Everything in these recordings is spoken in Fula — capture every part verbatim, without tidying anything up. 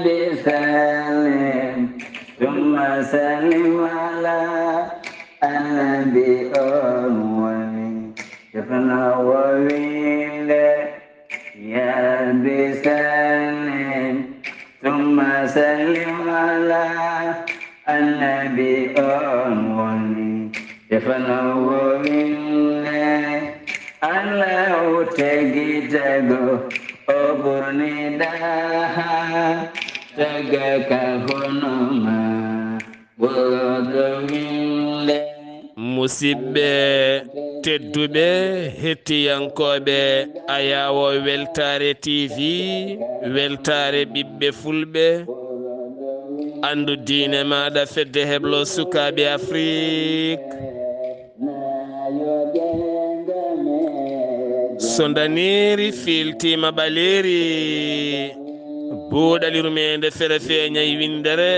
Salim, summa salim ala annabi on woni. Defna wowinde, ya Rabbi salim, summa salim ala annabi on woni. Defna wowinde, Allahu tagi tago, o ɓurni daha, taga ka hono ma, ɓurɗo winde. Musidɓe tedduɓe, hettiyankooɓe Ayawo Weltaare T V, Weltaare ɓiɓɓe Fulɓe, anndu diine maaɗa, fedde heblo sukaaɓe Afrik. So ndaneeri fiiltiima ɓaleeri, buuɗali rumeende fere feeñay winndere,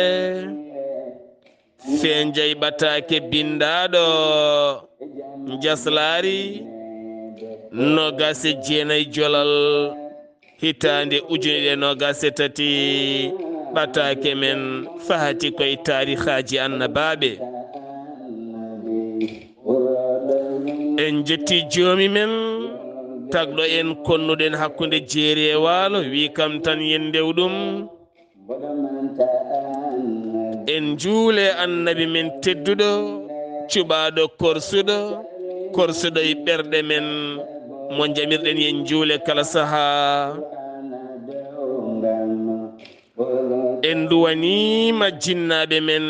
feeñjay ɓataake binndaaɗo njaslaari noogaas e jeenay jolal. Hitaande ujunere noogaas e tati, ɓataake men fahati koye taarihaaji annabaaɓe. En njetti joomi men, tagɗo en konnuɗen hakkunde jeeri e waalo, wi kam tan yen ndew ɗum. En njuule annabi men tedduɗo, cuɓaaɗo korsuɗo, korsuɗo e ɓerɗe men, mo njamirɗen yen njuule kala sahaa. En nduwaniima jinnaaɓe men,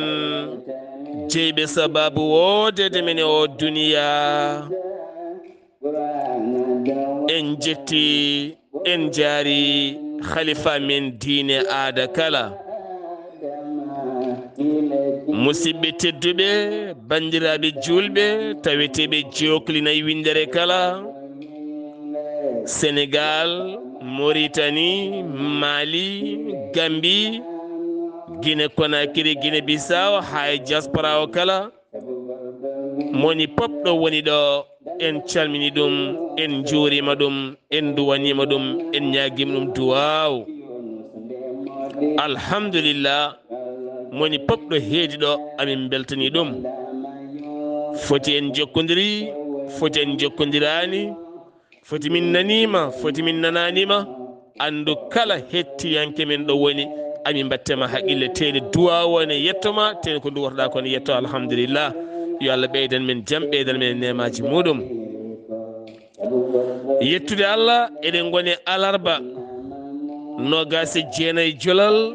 jeyɓe sabaabu woodeede men e oo duniyaa. En njetti, en njaari khalifa men diine aada kala. Musidɓe tedduɓe, banndiraaɓe juulɓe, taweteeɓe joklinay winndere kala, Senegal, Mauritanie, Mali, Gambie, Guinée Conakry, Guinée Bissau, haa e diaspora o kala. Moni pop ɗo woni ɗo, en calmini ɗum, en njuurima ɗum, en duwanima ɗum, en ñaagima ɗum duwaaw. Alhamdulillah, moni pop ɗo heedi ɗo, amin beltani ɗum. Foti en jokkondiri, foti en jokkondirani, foti min naniima, foti min nanaaniima, anndu kala hettiyanke men ɗo woni, amin mbattema haqqille, tene duwaawo ne yettoma, tene ko duwotoɗa ko ne yetto, alhamdulillah. Yo Allah ɓeydan men jam, ɓeydan men neemaji muɗum. Yettude Allah, eɗen ngoni alarba noogaas e jeenay jolal,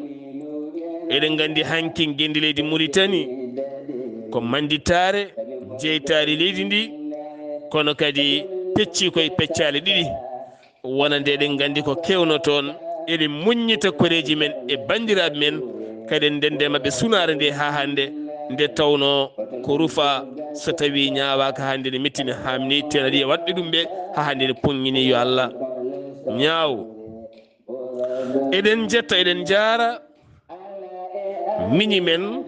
eɗen nganndi hanki ngenndi leydi Muritani ko mannditaare jeytaari leydi ndi, kono kadi pecci koye peccaali ɗiɗi. Wonande eɗen nganndi ko kewno toon, eɗen muññita koreeji men e banndiraaɓe men, kadi en ndende maɓɓe sunaare nde haa hannde, nde tawnoo ko rufa, so tawii ñaawaaka hannde ne mettini, haamni, tena ɗi e waɗɓe ɗum ɓe haa hannde ne puññini. Yo Allah ñaaw. Eɗen njetta, eɗen njaara miñi men,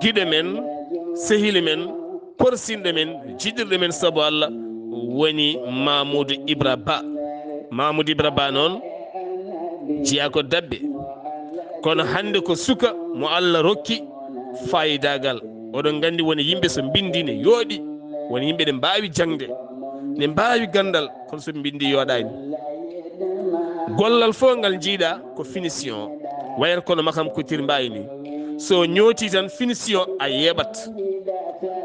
giɗo men, sehili men, korsinɗo men, jiɗirɗo men sabu Allah, woni Mamoudou Ibra Ba. Mamoudou Ibra Ba noon jeyaa ko dabbe, kono hannde ko suka mo Allah rokki faayidagal. Oɗon nganndi woni yimɓe so mbinndi ne yooɗi, woni yimɓe ne mbaawi jaŋde, ne mbaawi ganndal, kono so mbinndi yooɗaani. Gollal fof ngal njiiɗa ko finition, wayata kono Makam Couture mbawi ni. So ñooti tan finition a yeeɓat.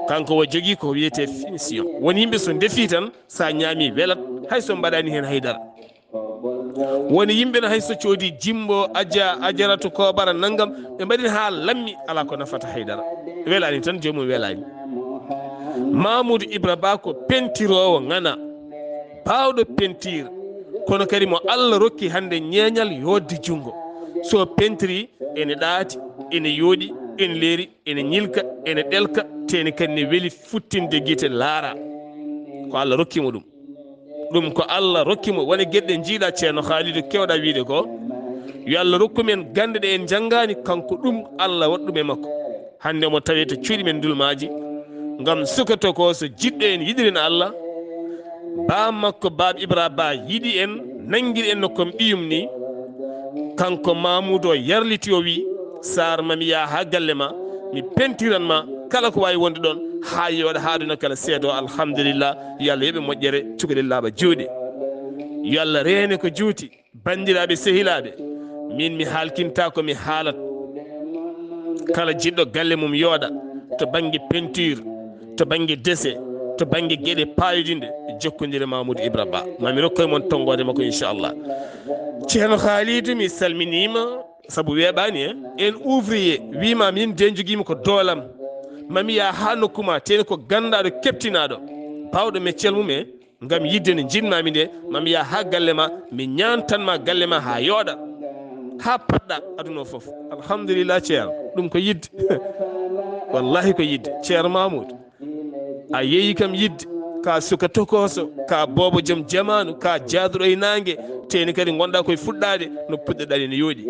Kanko o jogii ko wiyetee finition. Won yimɓe so ndefi tan, sa ñaami welat, hay so mbaɗani heen haydara. Woni yimɓe no hay so coodi jimbo, aja, ajaratu, kobara, nanngam, ɓe mbaɗi haa lammi, alaa ko nafata haydara. Welaani tan, joomum welaani. Mamoudou Ibra Ba ko pentiroowo ŋana, baawɗo pentiir, kono kadi mo Allah rokki hannde ñeeñal yooɗde junngo. So pentiri, ene ɗaati, ene yooɗi, ene leeri, ene ñilka, ene ɗelka, te ene kadi ne weli futtinde gite laara. Ko Allah rokki mo ɗum. Ɗum ko Allah rokki mo, wona geɗe ɗe njiiɗa Ceerno Khalidou kewɗa wiide ko. Yo Allah rokku men gannde ɗe en njanngaani, kanko ɗum Allah waɗi ɗum e makko. Hannde mo tawee to cuuɗi men ndulmaaji, ngam suka to ko so jiɗɗo en yiɗiri en Allah. Baaba makko, Baaba Ibra Ba yiɗi en, nanngiri en no comme ɓiyum ni. Kanko Mamoudou o yarliti, o wi, "Sar, mami yaha ha galle ma, mi pentiran ma kala ko wawi wonde ɗon, ha yooɗa, ha aduna kala seedo. Alhamdulillah, yo Allah yoɓe moƴƴere, cukalel laaɓa juuɗe." Yo Allah reene ko juuti. Bandiraɓe, sehilaɓe, min mi halkinta ko mi haalat. Kala jiɗɗo galle mum yooɗa to bangge peinture, to bangge dese, to bangge geɗe payodinɗe, jokkondire Mamoudou Ibra Ba. Mami rokkoy mon tonngode makko, inchallah. Ceerno Khalidou, mi salminima, sabu weeɓani e en ouvrier, wima min de joguimi ko doolam. Mami yaha ha nokku ma, teni ko gandaɗo, keptinaɗo, bawɗo métier mum e ngam yidde nde jiɗmami nde, mami yaha ha galle ma, mi ñantanma galle ma ha yooɗa, ha paɗɗa aduna o foof. Alhamdulillah, ceerno, ɗum ko yidde. Wallahi ko yidde, ceerno Mamoudou. A yeeyi kam yidde, ka suka tokoso, ka boobo joom jamaanu, ka jaaduɗo e naange, teni kadi ngonɗa koye fuɗɗaade no puɗɗoɗa ɗen yooɗi.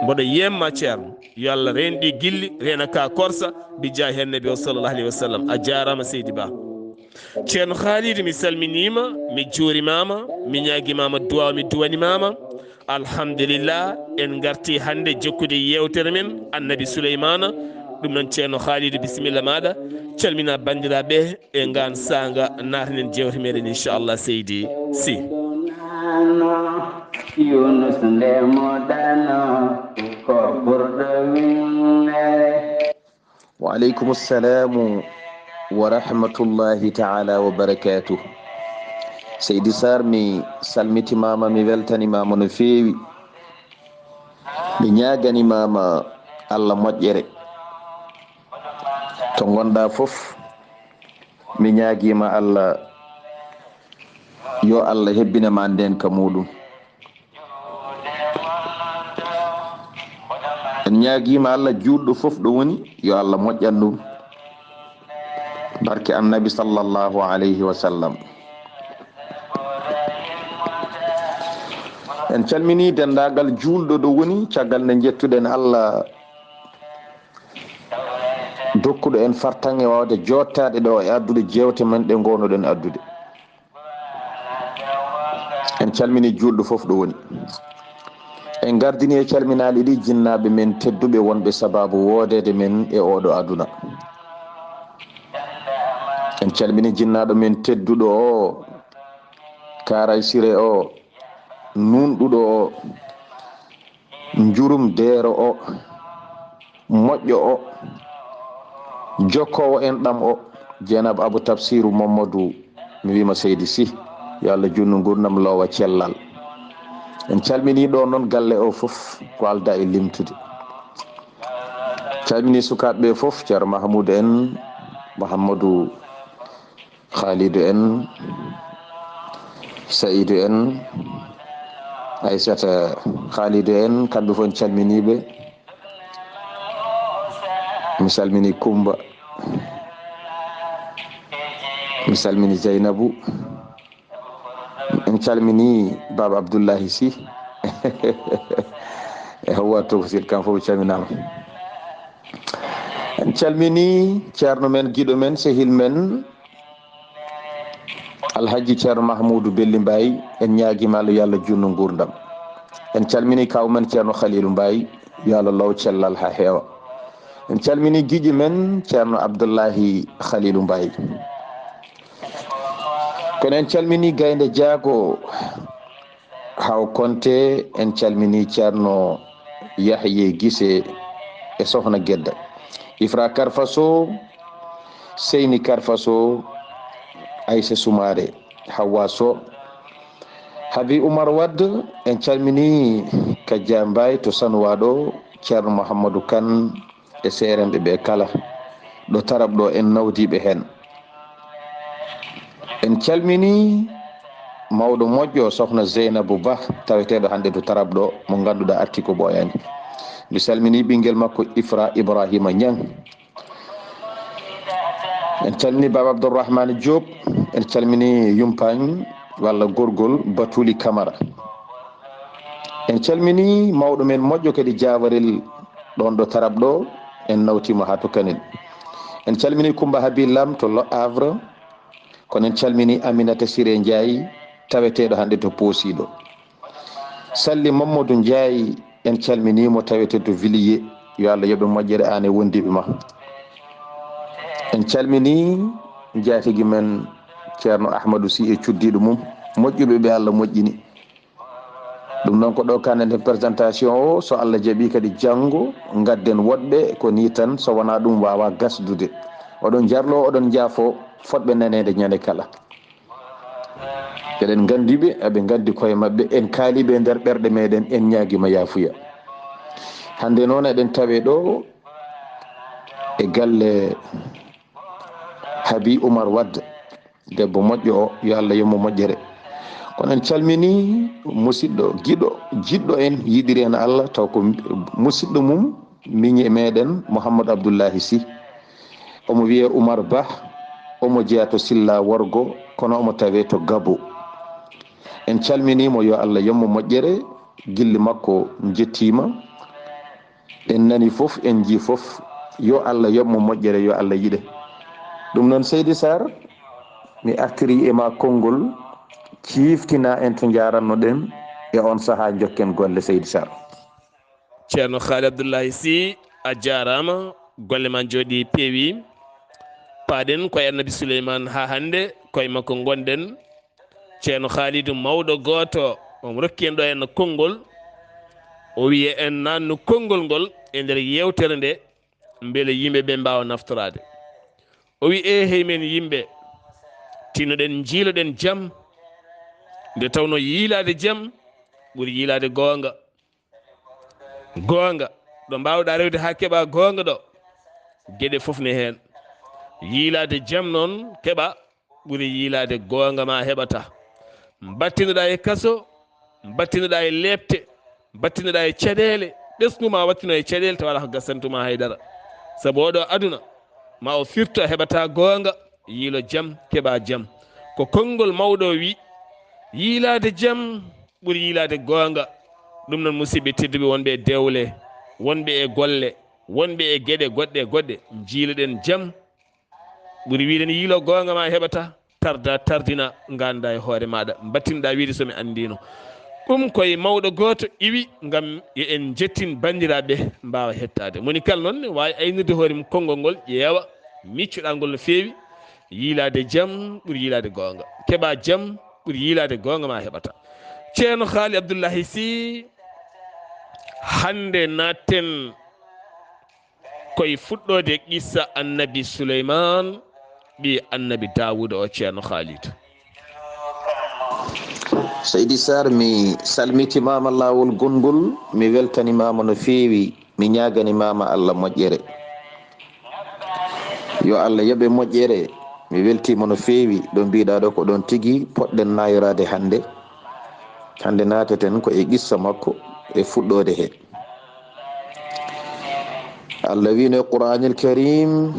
Mboɗo yemma, ceerno, yo Allah reen ɗi gilli, reena ka korsa, bi jaahi annabi o sallallahu alayhi wa sallam. A jaarama, seydi Ba. Ceerno Khalidou, mi salminima, mi juurimama, mi ñaagimama duwaw, mi duwanimama. Alhamdulillah, en garti hannde jokkude yewtere men Annabi Suleymana. Ɗum noon, ceerno Khalidou, bisimilla maɗa, calmina bandiraɓe e ngan saanga, naatanen jewte meɗen, inchallah, seydi Sy. Yunus nde mo dano ko ɓurɗo winne. Wa aleykum salamu wa rahmatullahi taala wa barakatuh. Seydi Sarr, mi salmitimama, mi weltanimama no feewi. Mi ñaganimama Allah moƴƴere. To ngonɗa fof, mi ñagima Allah, yo Allah hebbinama nden ka muɗum. En ñaagima Allah, juulɗo fof ɗo woni, yo Allah moƴƴan ɗum. Barke Annabi sallallahu alayhi wa sallam. En calmini denndaangal juulɗo ɗo woni, caggal nde njettuɗen Allah, dokkuɗo en fartaŋŋe wawde jottaade ɗo e addude jeewte men ɗe ngownoɗen addude. En calmini juulɗo fof ɗo woni. En gardini e calminaali ɗi jinnaaɓe men tedduɓe wonɓe sababu woodeede men e oɗo aduna. En calmini jinnaaɗo men tedduɗo o, Karay Sire o, nunɗuɗo o, njurum deero o, moƴƴo o, jokkoowo en ɗam o, Jeenab Abu Tafsiru Mamadou, mi wiima Seydi Sy, yo Allah junnu ngurnam loowa cellal. En calmini ɗo noon galle o fof, ko alda e limtude. Calmini sukaaɓe ɓe fof, Ceerno Mahmoud en, Mouhamadou Khalidou en, Saïdou en, Aissata Khalidou en, kamɓe fof en calminiɓe. Mi salmini Kumba. Mi salmini Zainabou. En calmini Baba Abdoullahi Sy. E Hawwa Tokosel, kam fof calminama. En calmini ceerno men, giɗo men, sehil men, Alhaji Ceerno Mahmoudou Belli Mbaye. En ñaagima Allah, yo Allah junnu ngurdam. En calmini kaw men Ceerno Khalilou Mbaye, yo Allah law cellal ha heewa. En calmini giƴi men Ceerno Abdoullahi Khalilou Mbaye. Kono en calmini Gaynde Jaago, Haw Konte, en calmini Ceerno Yahye Gise e Sohna Gedda, Ifra Karfa Sow, Seyni Karfa Sow, Aïssa Soumaré, Hawa Sow, Habi Oumar Wade. En calmini Kajja Mbaye to Sanoa ɗo, Ceerno Mouhamadou Kane, e seerenɓe ɓe kala ɗo Tarab ɗo, en nawdiiɓe heen. En calmini mawɗo moƴƴo, Sohna Zeynabou Ba, taweteeɗo hannde to Tarab ɗo, mo ngannduɗaa arti ko ɓooyaani. Mi salmini ɓinngel makko Ifra Ibrahima Niang. En calmini Baba Abdourahmane Diop, en calmini yumpaañ walla gorgol Batuli Camara. En calmini mawɗo men moƴƴo kadi Jaawarel ɗon ɗo Tarab ɗo, en nawtiima haa to Kanel. En calmini Coumba Habi Lam to Le Havre, kono en calmini Aminata Siré Ndiaye, taweteeɗo hannde to Poosiiɗo. Salli Mamadou Ndiaye, en calminii mo, tawete to Villiers. Yo Allah yoɓe moƴƴere, aan e wondiiɓe ma. En calminii njaatigi men Ceerno Ahmadou Sy e cuddiiɗo mum, moƴƴuɓe ɓe Allah moƴƴini. Ɗum noon ko ɗo kanen présentation o, so Allah jaɓii kadi janngo ngadden woɗɓe, ko nii tan, so wonaa ɗum waawaa gasdude. Oɗon njarloo, oɗon njaafoo, fotɓe naneede ñande kala. Eɗen nganndi ɓe, eɓe nganndi koye maɓɓe, en kaalii ɓe e nder ɓerɗe meɗen, en ñaagii ma yaafuya. Hannde noon eɗen tawe ɗo e galle Habi Oumar Wade, debbo moƴƴo o, yo Allah yoɓ mo moƴƴere. Kono en calminii musidɗo, giɗo, jiɗɗo en, yiɗiri en Allah, taw ko musidɗo mum, miñe meɗen Mouhamadou Abdoullahi Sy. Omo wiyee Oumar Ba, omo jeyaa to Silla Worgo, kono omo tawee to Gabo. En calminii mo, yo Allah yoɓ mo moƴƴere, gilli makko njettiima. En nani fof, en njii fof, yo Allah yoɓ mo moƴƴere, yo Allah yiɗe. Ɗum noon, Seydi Sarr, mi artirii e ma konngol, ciiftinaa en to njaaranno-ɗen e on sahaa, njokken golle, Seydi Sarr. Ceerno Haali Abdullahi Sy, a jaaraama, golle ma njooɗii, peewi. Paaɗen koye Annabi Suleymaan haa hannde, koye makko ngonɗen. Ceerno Haalidu, mawɗo gooto, omo rokki en ɗo henna konngol. O wiyi en naannu konngol ngol e nder yeewtere nde, mbele yimɓe ɓe mbaawa naftoraade. O wiyi, "Eehey men yimɓe, tinnoɗen njiiloɗen jam, nde tawnoo yiilaade jam ɓuri yiilaade goonga." Goonga, ɗo mbaawɗaa rewde haa keɓaa goonga ɗo, geɗe fof ne heen. Yiilaade jam noon keɓa ɓuri yiilaade goonga ma heɓata. Mbattinoɗaa e kaso, mbattinoɗaa e leepte, mbattinoɗaa e caɗeele, ɓesngu ma wattino e caɗeele tawa alaa ko gasantuma hay dara. Sabu oɗo aduna, ma o firto a heɓata goonga, yiilo jam, keɓa jam. Ko konngol mawɗo o wi, yiilaade jam ɓuri yiilaade goonga. Ɗum noon, musidɓe tedduɓe wonɓe e dewle, wonɓe e golle, wonɓe e geɗe goɗɗe e goɗɗe, njiiloɗen jam. Ɓuri wiiden yiilo goonga ma heɓata, tarda tardina, ngannda e hoore maɗa, mbattinɗa wiide so mi anndino. Ɗum koye mawɗo gooto iwi ngam yo en njettin banndiraaɓe mbaawa hettaade. Moni kala noon ne waawi aynirde hoore mum konngol ngol, ƴeewa, miccoɗa ngol no feewi, yiilaade jam ɓuri yiilaade goonga. Keɓa jam ɓuri yiilaade goonga ma heɓata. Ceerno Haali Abdullahi Sy, hannde natten koye fuɗɗoode qissa Annabi Suleymaan, ɓii Annabi Daawuda o, Ceerno Haalidu. Seydi Sarr, mi salmitimaama laawol gonngol, mi weltanimaama no feewi, mi ñaaganimaama Allah moƴƴere. Yo Allah yoɓe moƴƴere, mi weltiima no feewi, ɗo mbiɗa ɗo ko ɗoon tigi poɗɗen naayoraade hannde. Hannde naateten ko e qissa makko e fuɗɗoode he. Allah wiino e Qur'aanil Kariim,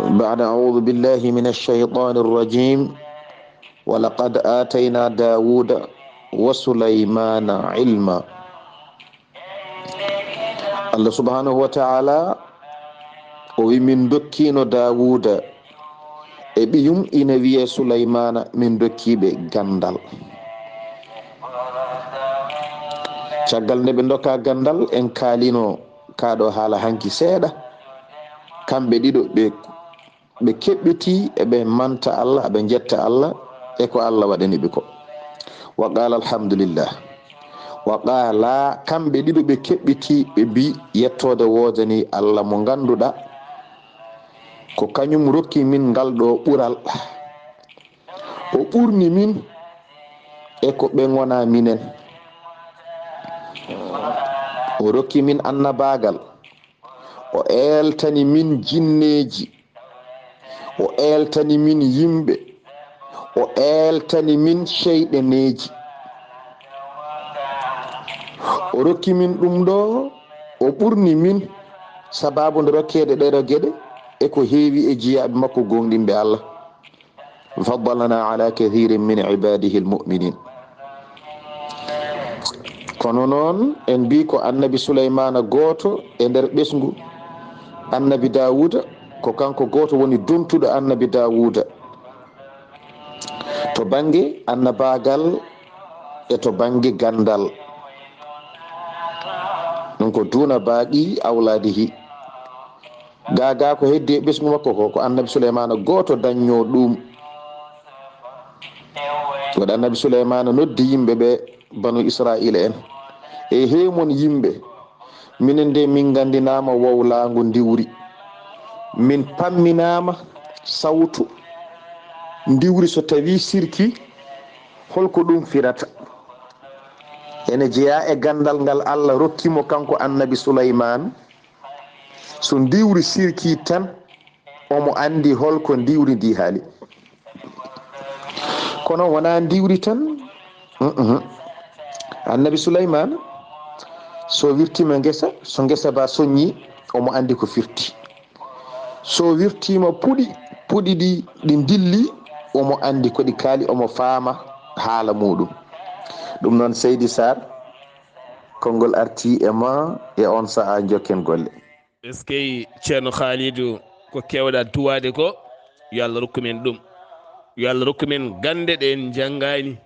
بعد أعوذ بالله من الشيطان الرجيم، ولقد آتينا داود وسليمان علما. Allah subhanahu wa ta'ala o wi, min dokkino Daawuda e ɓiyum ina wiyee Sulaymaana, min dokkiiɓe ganndal. Caggal nde ɓe ndokka ganndal, en kaalino kaa ɗo haala hanki seeɗa. Kamɓe ɗiɗo ɓe, ɓe keɓɓiti, eɓe manta Allah, ɓe njetta Allah e ko Allah waɗani ɓe ko. Wa qaala alhamdulillah. Wa qaala, kamɓe ɗiɗo ɓe keɓɓiti, ɓe mbi, yettoode woodani Allah mo ngannduɗa ko kañum rokki min ngal ɗo ɓural. O ɓurni min e ko ɓe ngona minen. O rokki min annabaagal. O eeltani min jinneeji. O eeltani min yimɓe. O eeltani min seyɗaneeji. O rokki min ɗum ɗo, o ɓurni min sababu nde rokkeede ɗeɗo geɗe e ko heewi e jiyaaɓe makko gooŋɗinɓe Allah. Faddalana ala kathirin min ibadihi almu'minin. Kono noon, en mbi ko annabi Suleymaana gooto e nder ɓesngu annabi Daawuda, ko kanko gooto woni dontuɗo annabi Daawuda. To bannge annabaagal, e to bannge ganndal. Ɗum ko duuna baaqi awlaadihi. Gaa gaa ko heddi e ɓesngu makko ko, ko Annabi Suleymaana gooto dañnoo ɗum. Waɗi Annabi Suleymaana noddi yimɓe ɓe, banu Israa'iila en. E heewmon yimɓe, minen de min nganndinaama wowlaango ndiwri. Min pamminaama sawtu ndiwri so tawii sirki, holko ɗum firata? Ene jeyaa e ganndal ngal Allah rokki mo kanko Annabi Suleymaan. So ndiwri sirki tan, omo anndi holko ndiwri ndi haali. Kono wonaa ndiwri tan. Mm-mm. Annabi Suleymaan, so wirtiima ngesa, so ngesa ba soññi, omo anndi ko firti. So wirtiima puɗi, puɗi ɗi, ɗi ndilli, omo anndi ko ɗi kaali, omo faama haala muuɗum. Ɗum noon, Seydi Sarr, konngol arti e ma e on sahaa, njokken golle. Eskey, Ceerno Khalidou, ko keewɗaa duwaade ko, yo Allah rokku men ɗum. Yo Allah rokku men gannde ɗe en njanngaani.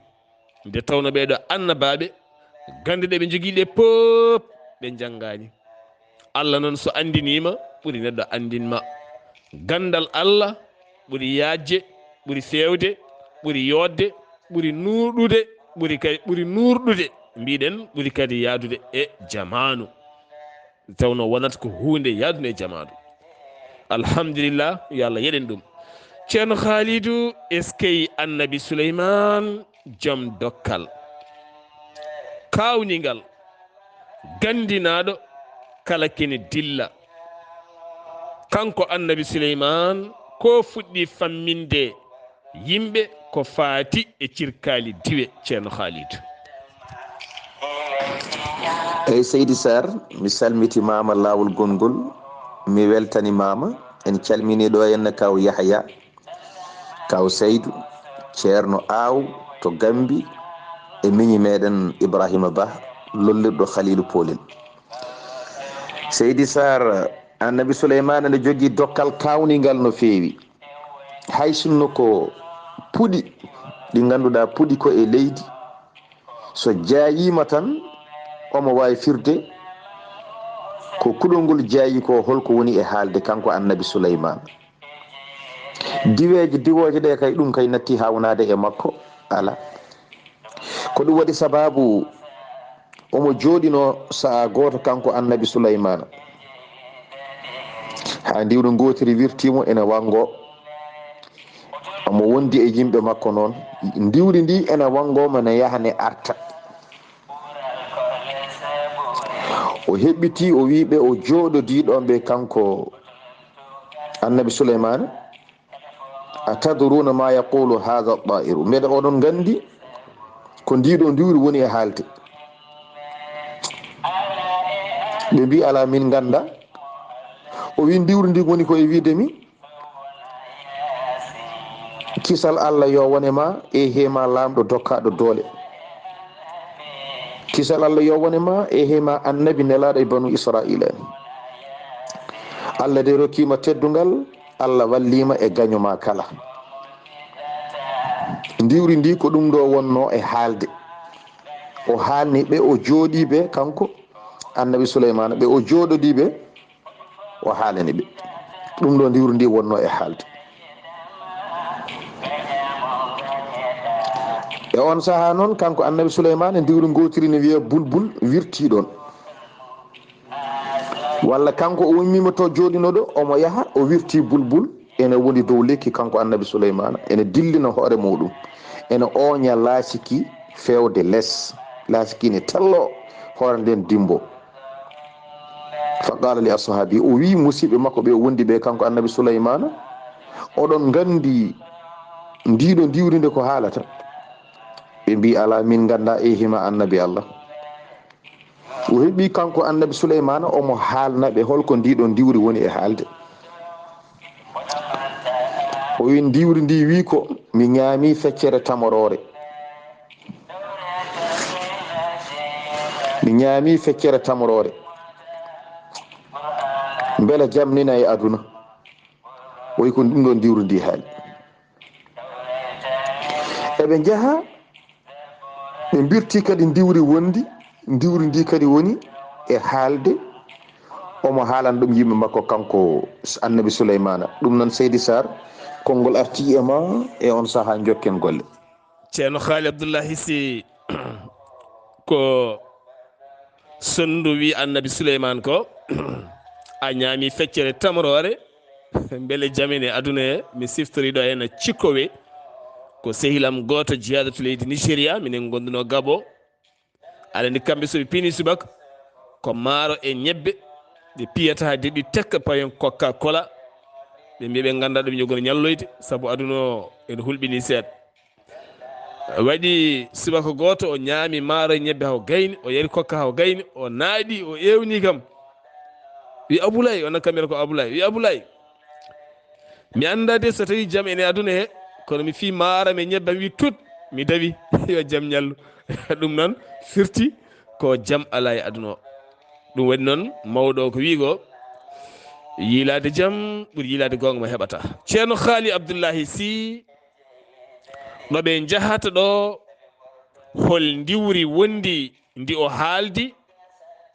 Nde tawnoo ɓee ɗoo annabaaɓe, gannde ɗe ɓe njogii ɗe pop, ɓe njanngaani. Allah noon, so anndiniima, ɓuri neɗɗo anndin ma. Ganndal Allah ɓuri yaajde, ɓuri feewde, ɓuri yooɗde, ɓuri nuurɗude, ɓuri kay, ɓuri nuurɗude, mbiɗen, ɓuri kadi yaadude e jamaanu. Tawnoo wonata ko huunde yaadunde e jamaanu. Alhamdulillah, yo Allah yeɗen ɗum. Ceerno Khalidou, eskey Annabi Suleymaan, jom dokkal. Kaawningal, ganndinaaɗo kala kene dilla. Kanko Annabi Suleymaan, ko fuɗɗi famminde yimɓe ko faati e cirkaali diwe, Ceerno Khalidou. Eyi, Seydi Sarr, mi salmitimaama laawol gonngol, mi weltanimaama. En calminii ɗo henne kaw Yahya, kaw Seydu, Ceerno Aaw to Gambi, e miñi meɗen Ibrahima Ba, lollirɗo Khalilu Polel. Seydi Sarr, Annabi Suleymaana ne jogii dokkal kaawningal no feewi. Hay sinno ko puɗi ɗi ngannduɗaa puɗi ko e leydi, so jaayiima tan, omo waawi firde ko kuɗol ngol jaayi ko, holko woni e haalde kanko Annabi Suleymaana. Diweeje, diwooje ɗe kay, ɗum kay natti haawnaade e makko, alaa. Ko ɗum waɗi sabaabu omo jooɗinoo sahaa gooto kanko Annabi Suleymaana. Haa ndiwri ngootiri wirtii mo ene wanngoo. Omo wondi e yimɓe makko noon. Ndiwri ndi ene wanngoo mo, ne yaha ne arta. O heɓɓitii, o wii ɓe o jooɗodii ɗoon ɓe kanko Annabi Suleymaana. "Atadruuna ma yaqulu haadha taa'iru?" Mbeɗa oɗon nganndi ko ndiɗo ndiwri woni e haalde? Ɓe mbii, "Alaa, min ngannda." O wii, "Ndiwri ndi woni ko e wiide mi, kisal Allah yo wone ma, e heema laamɗo dokkaaɗo doole. Kisal Allah yo wone ma, e heema annabi nelaaɗo e banu Israa'iila en. Allah de rokkiima teddungal, Allah walliima e gaño ma kala." Ndiwri ndi ko ɗum ɗo wonnoo e haalde. O haalni ɓe, o jooɗii ɓe, kanko Annabi Suleymaana, ɓe o jooɗodii ɓe, o haalani ɓe. Ɗum ɗo ndiwri ndi wonnoo e haalde. E on sahaa noon, kanko Annabi Suleymaana, ndiwri ngootiri ne wiyee bulbul wirtii ɗoon. Walla kanko o ummiima to jooɗinoo ɗo, omo yaha, o wirtii bulbul, ene woni dow lekki kanko Annabi Suleymaana, ene dillina hoore muuɗum, ene ooña laasiki feewde les, laasiki ne telloo, hoore nden dimbo. Fa qaala li ashaabi, o wii musiɓɓe makko ɓe o wondi ɓe kanko Annabi Suleymaana, "Oɗon nganndi ndiɗo ndiwri nde ko haalata?" Ɓe mbii, "Alaa, min ngannda." E hima Annabi Allah. O heɓi kanko Annabi Suleymaana, omo haalna ɓe holko ndiɗo ndiwri woni e haalde. O wi, "Ndiwri ndi wi ko mi ñaami feccere tamoroore. Mi ñaami feccere tamoroore. Mbele jam nina e aduna." O wi ko ɗum ɗo ndiwri ndi haali. Eɓe njaha, Ɓe mbirti kadi ndiwri wondi, ndiwri ndi kadi woni e haalde, omo haalana ɗum yimɓe makko kanko Annabi Suleymaana. Ɗum noon, Seydi Sarr, konngol arti e ma e on sahaa, njokken golle. Ceerno Haali Abdullahi Si, ko sonndu wi Annabi Suleymaan ko, a ñaami feccere tamroore, mbele jam en e aduna he, mi siftori ɗo heen cikkowe, ko sehil am gooto jeyaaɗo to leydi Nigeria, minen ngondunoo Gabon. Aɗa anndi kamɓe so ɓe piini subaka, ko maaro e ñebbe, ɓe piyata haa deeɓi tekka payen Coca-Cola. Ɓe mbiya ɓe nganndaa ɗo ɓe njogono ñalloyde, sabu aduna o ene hulɓinii seeɗa. Waɗi subaka gooto, o ñaami maaro e ñebbe haa o gayni, o yari Coca haa o gayni, o naaɗi, o ewni kam. Wi Abulaay, onon kam mbiyata ko Abulaay. Wi Abulaay, mi anndaa de so tawii jam ene aduna he, kono mi fii maaro e ñebbe, mi wi tut, mi dawi, yo jam ñallu. Ɗum noon firti ko jam alaa e aduna o. Ɗum waɗi noon mawɗo o ko wiyi ko, yiilaade jam ɓuri yiilaade goonga mo heɓata. Ceerno Haali Abdullahi Si, ɗo ɓe njahata ɗo, hol ndiwri wondi ndi o haaldi,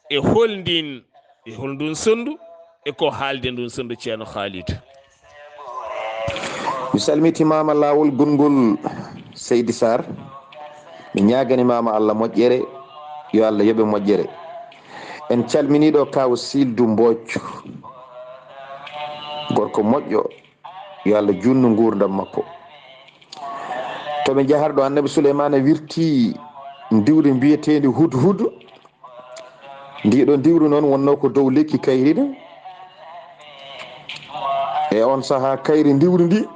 e hol ndin, e hol ndun sonndu, e ko haalde ndun sonndu, Ceerno Haalidu? Mi salmitimaama laawol gongol, Seydi Sarr. Mi ñaaganimaama Allah moƴƴere, yo Allah yoɓe moƴƴere. En calminii ɗo Kaaw Sildu Mbooc, gorko moƴƴo, yo Allah juutnu nguurndam makko. To ɓe njahata ɗo, Annabi Suleymaana wirti ndiwri mbiyeteendi hudhudu. Ndii ɗoo ndiwri noon wonnoo ko dow lekki kayri ɗin. E on sahaa, kayri ndiwri ndii,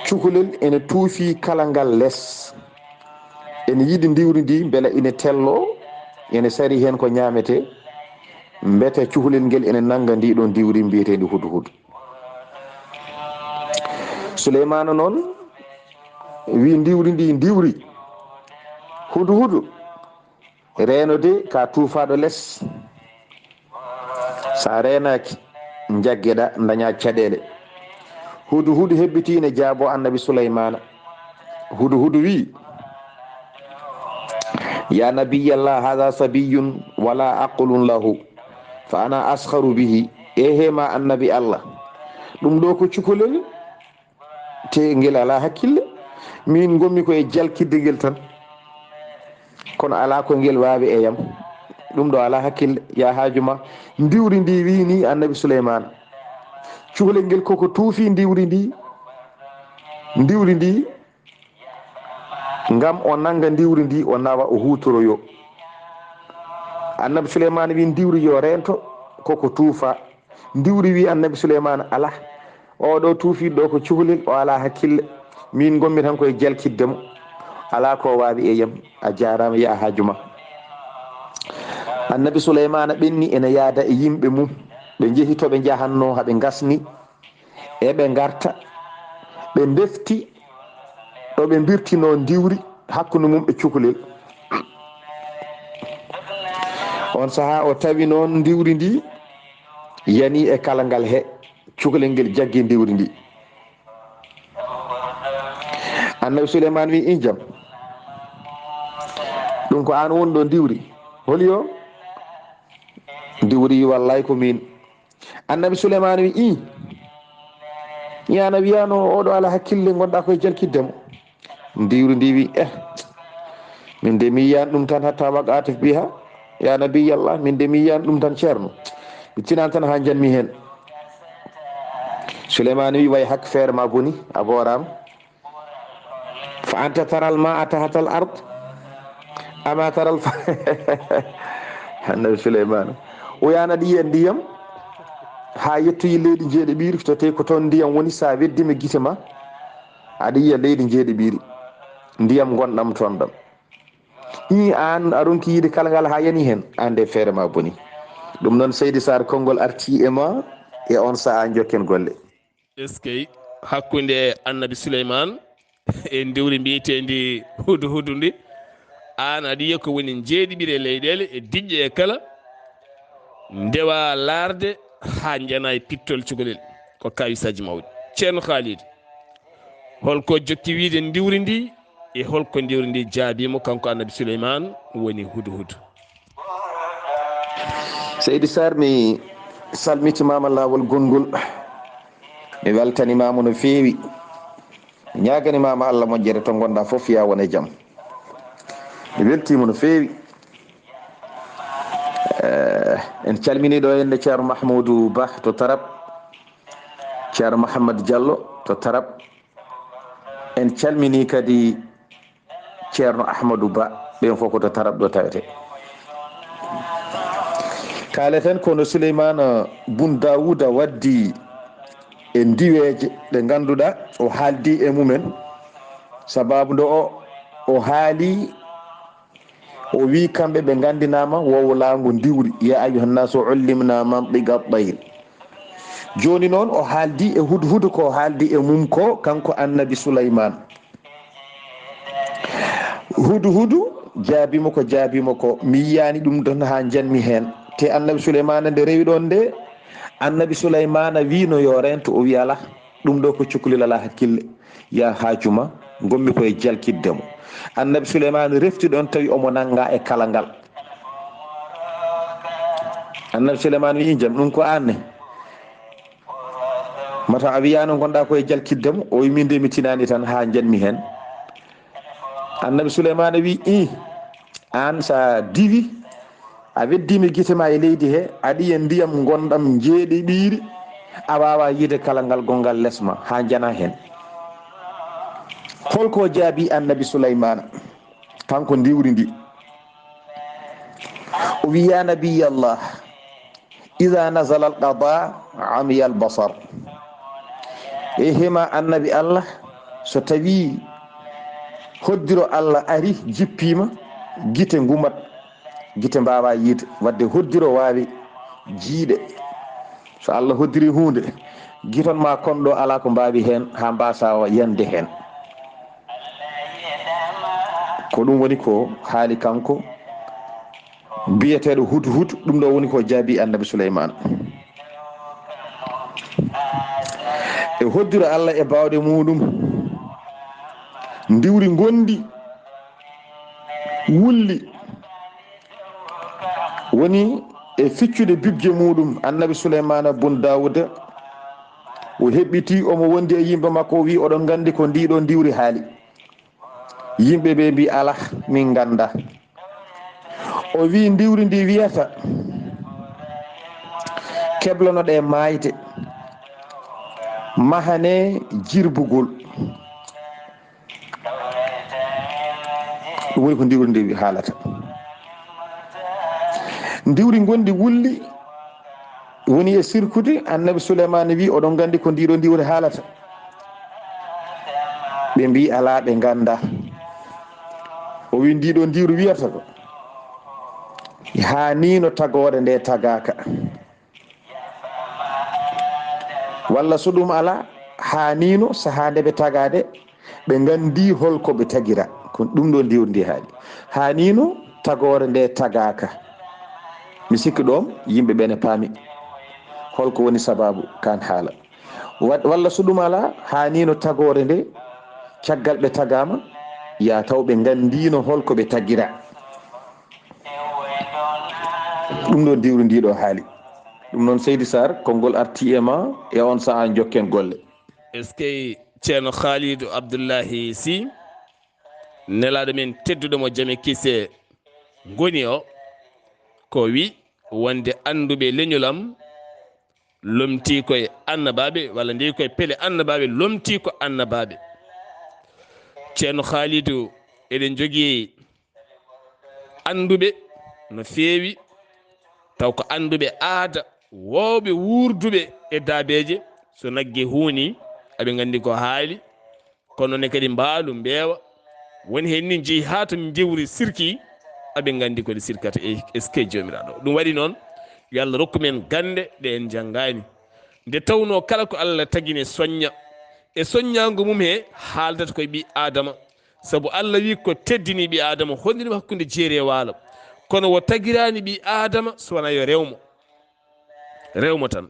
cukalel ene tuufi kala ngal les. Ene yiɗi ndiwri ndii mbela ine telloo, ene sarii heen ko ñaametee, mbete cukalel ngel ene nannga ndii ɗoo ndiwri mbiyeteendi hudhudu. Suleymaana noon wi ndiwri ndii, ndiwri, hudhudu, reeno de ka tuufaaɗo les. So a reenaaki, njaggeɗaa, ndañaa caɗeele. Hudhudu hebbitii ne jaaboo Annabi Suleymaana. Hudhudu wi, ya nabiyallah, hada sabiyun wala aqlun lahu, fa ana askharu bihi. Ehe ma Annabi Allah, ɗum ɗoo ko cukalel, te ngel alaa hakkille. Min ngonmi ko e jalkidde ngel tan, kono alaa ko ngel waawi e yam. Ɗum ɗoo alaa hakkille, ya haaju ma. Ndiwri ndii wi nii Annabi Suleymaana, cukalel ngel koko tuufi ndiwri ndii. Ndiwri ndii, ngam o nannga ndiwri ndii, o nawa, o huutoroyoo. Annabi Suleymaana wi ndiwri yo reento, koko tuufa. Ndiwri wi Annabi Suleymaana, alaa, oo ɗoo tuufiiɗo ɗoo ko cukalel, o alaa hakkille. Min ngonmi tan ko e jalkidde mo. Alaa ko waawi e yam. A jaaraama, ya haaju ma. Annabi Suleymaana ɓenni ene yaada e yimɓe mum. Ɓe njehi to ɓe njahannoo, haa ɓe ngasni. Eɓe ngarta, ɓe ndefti ɗo ɓe mbirtinoo ndiwri hakkunde mum e cukalel. On sahaa o tawi noon ndiwri ndi yani e kala ngal he, cukalel ngel jaggi ndiwri ndi. Annabi Suleymaan wi, in jam, ɗum ko aan woni ɗo ndiwri? Holi o? Ndiwri wi, wallay ko min. Annabi Suleymaana wi, ii, ñaana wiyaano oɗo ala hakkille, ngonɗa koye jalkidde mo. Ndiwri ndi wi, eh, min de mi yiyaani ɗum tan hatta waqaati biha, ya nabiyallah, min de mi yiyaani ɗum tan, ceerno. Mi tinaani tan haa njanmi heen. Suleymaana wi, way hak, feere ma boni, a booraama. Fa anta taral maa tahtal ard, ama taral fa-, Annabi Suleymaana, o yaana aɗa yiya ndiyam haa yettoyi leydi njeeɗiɓiiri, so tawi ko toon ndiyam woni, so a weddima gite ma, aɗa yiya leydi njeeɗiɓiiri, ndiyam ngonɗam toon ɗam. Ii, aan a ronki yiide kala ngal haa yani heen, aan de feere ma boni. Ɗum noon, Seydi Sarr, konngol arti e ma e on sahaa, njokken golle. Eskey, hakkunde Annabi Suleymaan e ndiwri mbiyeteendi hudhudu ndi, aan aɗa yiya ko woni njeeɗiɓiire leyɗeele e diƴƴe e kala, ndewa laarde haa njana e pittol cukalel. Ko kawisaaji mawɗi. Ceerno Khalid, holko jokki wiide ndiwri ndi E holko ndiwri ndi jaabi mo kanko Annabi Suleymaan woni hudhud? Seydi Sarr, mi salmitimaama laawol gonngol. Mi weltanimaama no feewi. Mi ñaaganimaama Allah moƴƴere to ngonɗaa fof, yaa won e jam. Mi weltiima no feewi. Eh, en calminii ɗo hannde Ceerno Mahmoudou Ba to Tarab, Ceerno Mouhammad Diallo to Tarab. En calminii kadi Ceerno Ahmadou Ba, ɓeen fof ko to Tarab ɗo tawetee. Kaaleten ko no Suleymaana Bun Daawuda waddi e ndiweeje ɗe ngannduɗaa o haaldi e mumen. Sabaabu nde o, o haali, o wii kamɓe ɓe nganndinaama wowlaango ndiwri, "Ya ayyuhan nasu ullimna mantiqa tayr." Jooni noon o haaldi e hudhudu ko haaldi e mum ko kanko Annabi Suleymaan. Hudhudu jaabi mo ko jaabi mo ko, mi yiyaani ɗum ɗon haa njanmi heen. Te Annabi Suleymaana nde rewi ɗon nde, Annabi Suleymaana wiino yo rento, o wi alaa, ɗum ɗo ko cukalel alaa hakkille. Ya haaju ma, ngonmi ko e jalkitde mo. Annabi Suleymaana refti ɗon tawi omo nanngaa e kalaŋgal. Annabi Suleymaana wi, "Jam, ɗum ko aan ne? Mata a wiyaano ngonɗaa ko e jalkitde mo?" O wi, "Min de mi tinaani tan haa njanmi heen." Annabi Suleymaana wi, "Ih, aan sa diwi, a weddiima gite ma e leydi he, a ɗiya ndiyam ngonɗam njeeɗiɓiiri, a waawaa yiide kalaŋgal gonngal les ma haa njana heen." Holko jaabi Annabi Suleymaana, kanko ndiwri ndi? O wi, "Ya nabiyallah, iza nazala al-qada amiya al-basar." E hema Annabi Allah, so tawi hoddiro Allah ari, jippiima, gite ngumat, gite mbaawa yiide, wadde hoddiro waawi jiiɗe. So Allah hoddiri huunde, giton ma kon ɗo alaa ko mbaawi heen haa mbaasa yande heen. Ko ɗum woni ko haali kanko biyeteeɗo Hudhud, ɗum ɗo woni ko jaabi Annabi Suleymaan. E hoddiro Allah e baawɗe muuɗum, ndiwri ngondi wulli, woni e ficcude bibje muuɗum. Annabi Suleymaana bun Daawuda, o heɓɓitii, omo wondi e yimɓe makko, o wi'i, "Oɗon nganndi ko ndii ɗoo ndiwri haali?" Yimɓe ɓe mbi'i, "Alah, min nganndaa." O wi'i, "Ndiwri ndi wiyata, keblonoɗee maayde, mahanee jirbugol." Ɗum woni ko ndiwri ndi haalata. Ndiwri ngondi wulli, woni e sirkude. Annabi Suleymaana wi'i, "Oɗon nganndi ko ndii ɗoo ndiwri haalata?" Ɓe mbi'i, "Alaa, ɓe nganndaa." O wi'i, "Ndii ɗoo ndiwri wiyata ko, haaniino tagoore nde tagaaka. Walla so ɗum alaa, haaniino sahaa nde ɓe tagaa nde, ɓe nganndi hol ko ɓe tagira." Ko ɗum ɗoo ndiwri ndi haali. Haaniino tagoore nde tagaaka. Mi sikki ɗoon yimɓe ɓe ne paami hol ko woni sabaabu kaan haala. Wa-, walla so ɗum alaa, haaniino tagoore nde, caggal ɓe tagaama, yaa taw ɓe nganndiino hol ko ɓe tagira. Ɗum ɗoo ndiwri ndi ɗoo haali. Ɗum noon, Seydi Sarr, konngol artii e ma e oon sahaa, njokken golle. Est-ce que Ceerno Khalidou Abdoulahi Sy, nelaaɗo men tedduɗo mo jam e kise ngoni o, ko wi wonde annduɓe leñol am lomtii koye annabaaɓe, walla ndewi koye pele annabaaɓe, lomtii ko annabaaɓe. Ceerno Khalidou, eɗen njogii annduɓe no feewi, taw ko annduɓe aada, woowɓe wuurduɓe e daabeeje, so nagge huunii, aɓe nganndi ko haali, kono ne kadi mbaalu, mbeewa, woni heen ni njehi haa to ndiwri sirki, aɓe nganndi ko ndi sirkata. E, est-ce que Joomiraaɗo? Ɗum waɗi noon, yo Allah rokku men gannde ɗe en njanngaani. Nde tawnoo kala ko Allah tagi ne soñña, e soññaango mum he haaldata koye ɓii Aadama. Sabu Allah wii ko teddini ɓii Aadama, hondini mo hakkunde jeeri e waalo. Kono o tagiraani ɓii Aadama so wonaa yo rew mo. Rew mo tan.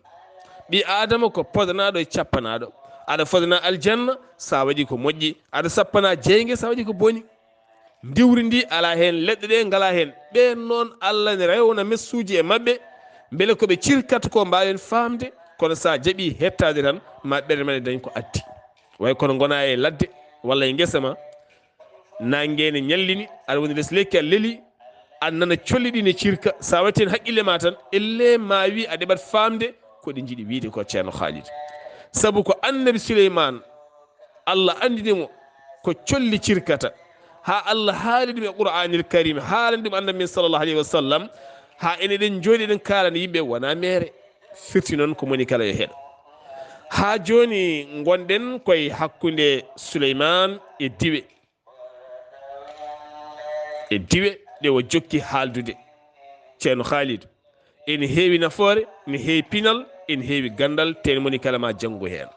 Ɓii Aadama ko podanaaɗo e cappanaaɗo. Aɗa fodana aljanna, sa waɗi ko moƴƴi. Aɗa sappana jeynge, sa waɗi ko boni. Ndiwri ndi ala heen, leɗɗe ɗe ngala heen. Ɓeen noon, Allah ne rewna messuuji e maɓɓe, mbele ko ɓe cirkata ko mbaawen faamde, kono sa jaɓi hettaade tan, ma ɓernde ma ne dañ ko addi. Way kono ngona e ladde walla e ngesa ma, naange ne ñallini, aɗa woni les lekki, a leli, a nana colli ɗi ne cirka. Sa watti heen haqqille ma tan, elle ma wi a ɗeɓat faamde ko ɗi njiɗi wiide ko, Ceerno Khalid. Sabu ko Annabi Suleymaan, Allah anndini mo ko colli cirkata, haa Allah haali ɗum e Qur'aanil Karim, haalani ɗum Annabi men sallallahu alayhi wa sallam, haa enen eɗen njooɗi eɗen kaalana yimɓe, wona meere. Firti noon ko moni kala yo heɗo. Haa jooni ngonɗen koye hakkunde Suleymaan e diwe. E diwe ɗe o jokki haaldude. Ceerno Khalid, ene heewi nafoore, ne heewi pinal, ene heewi ganndal, te moni kala ma janngu heen.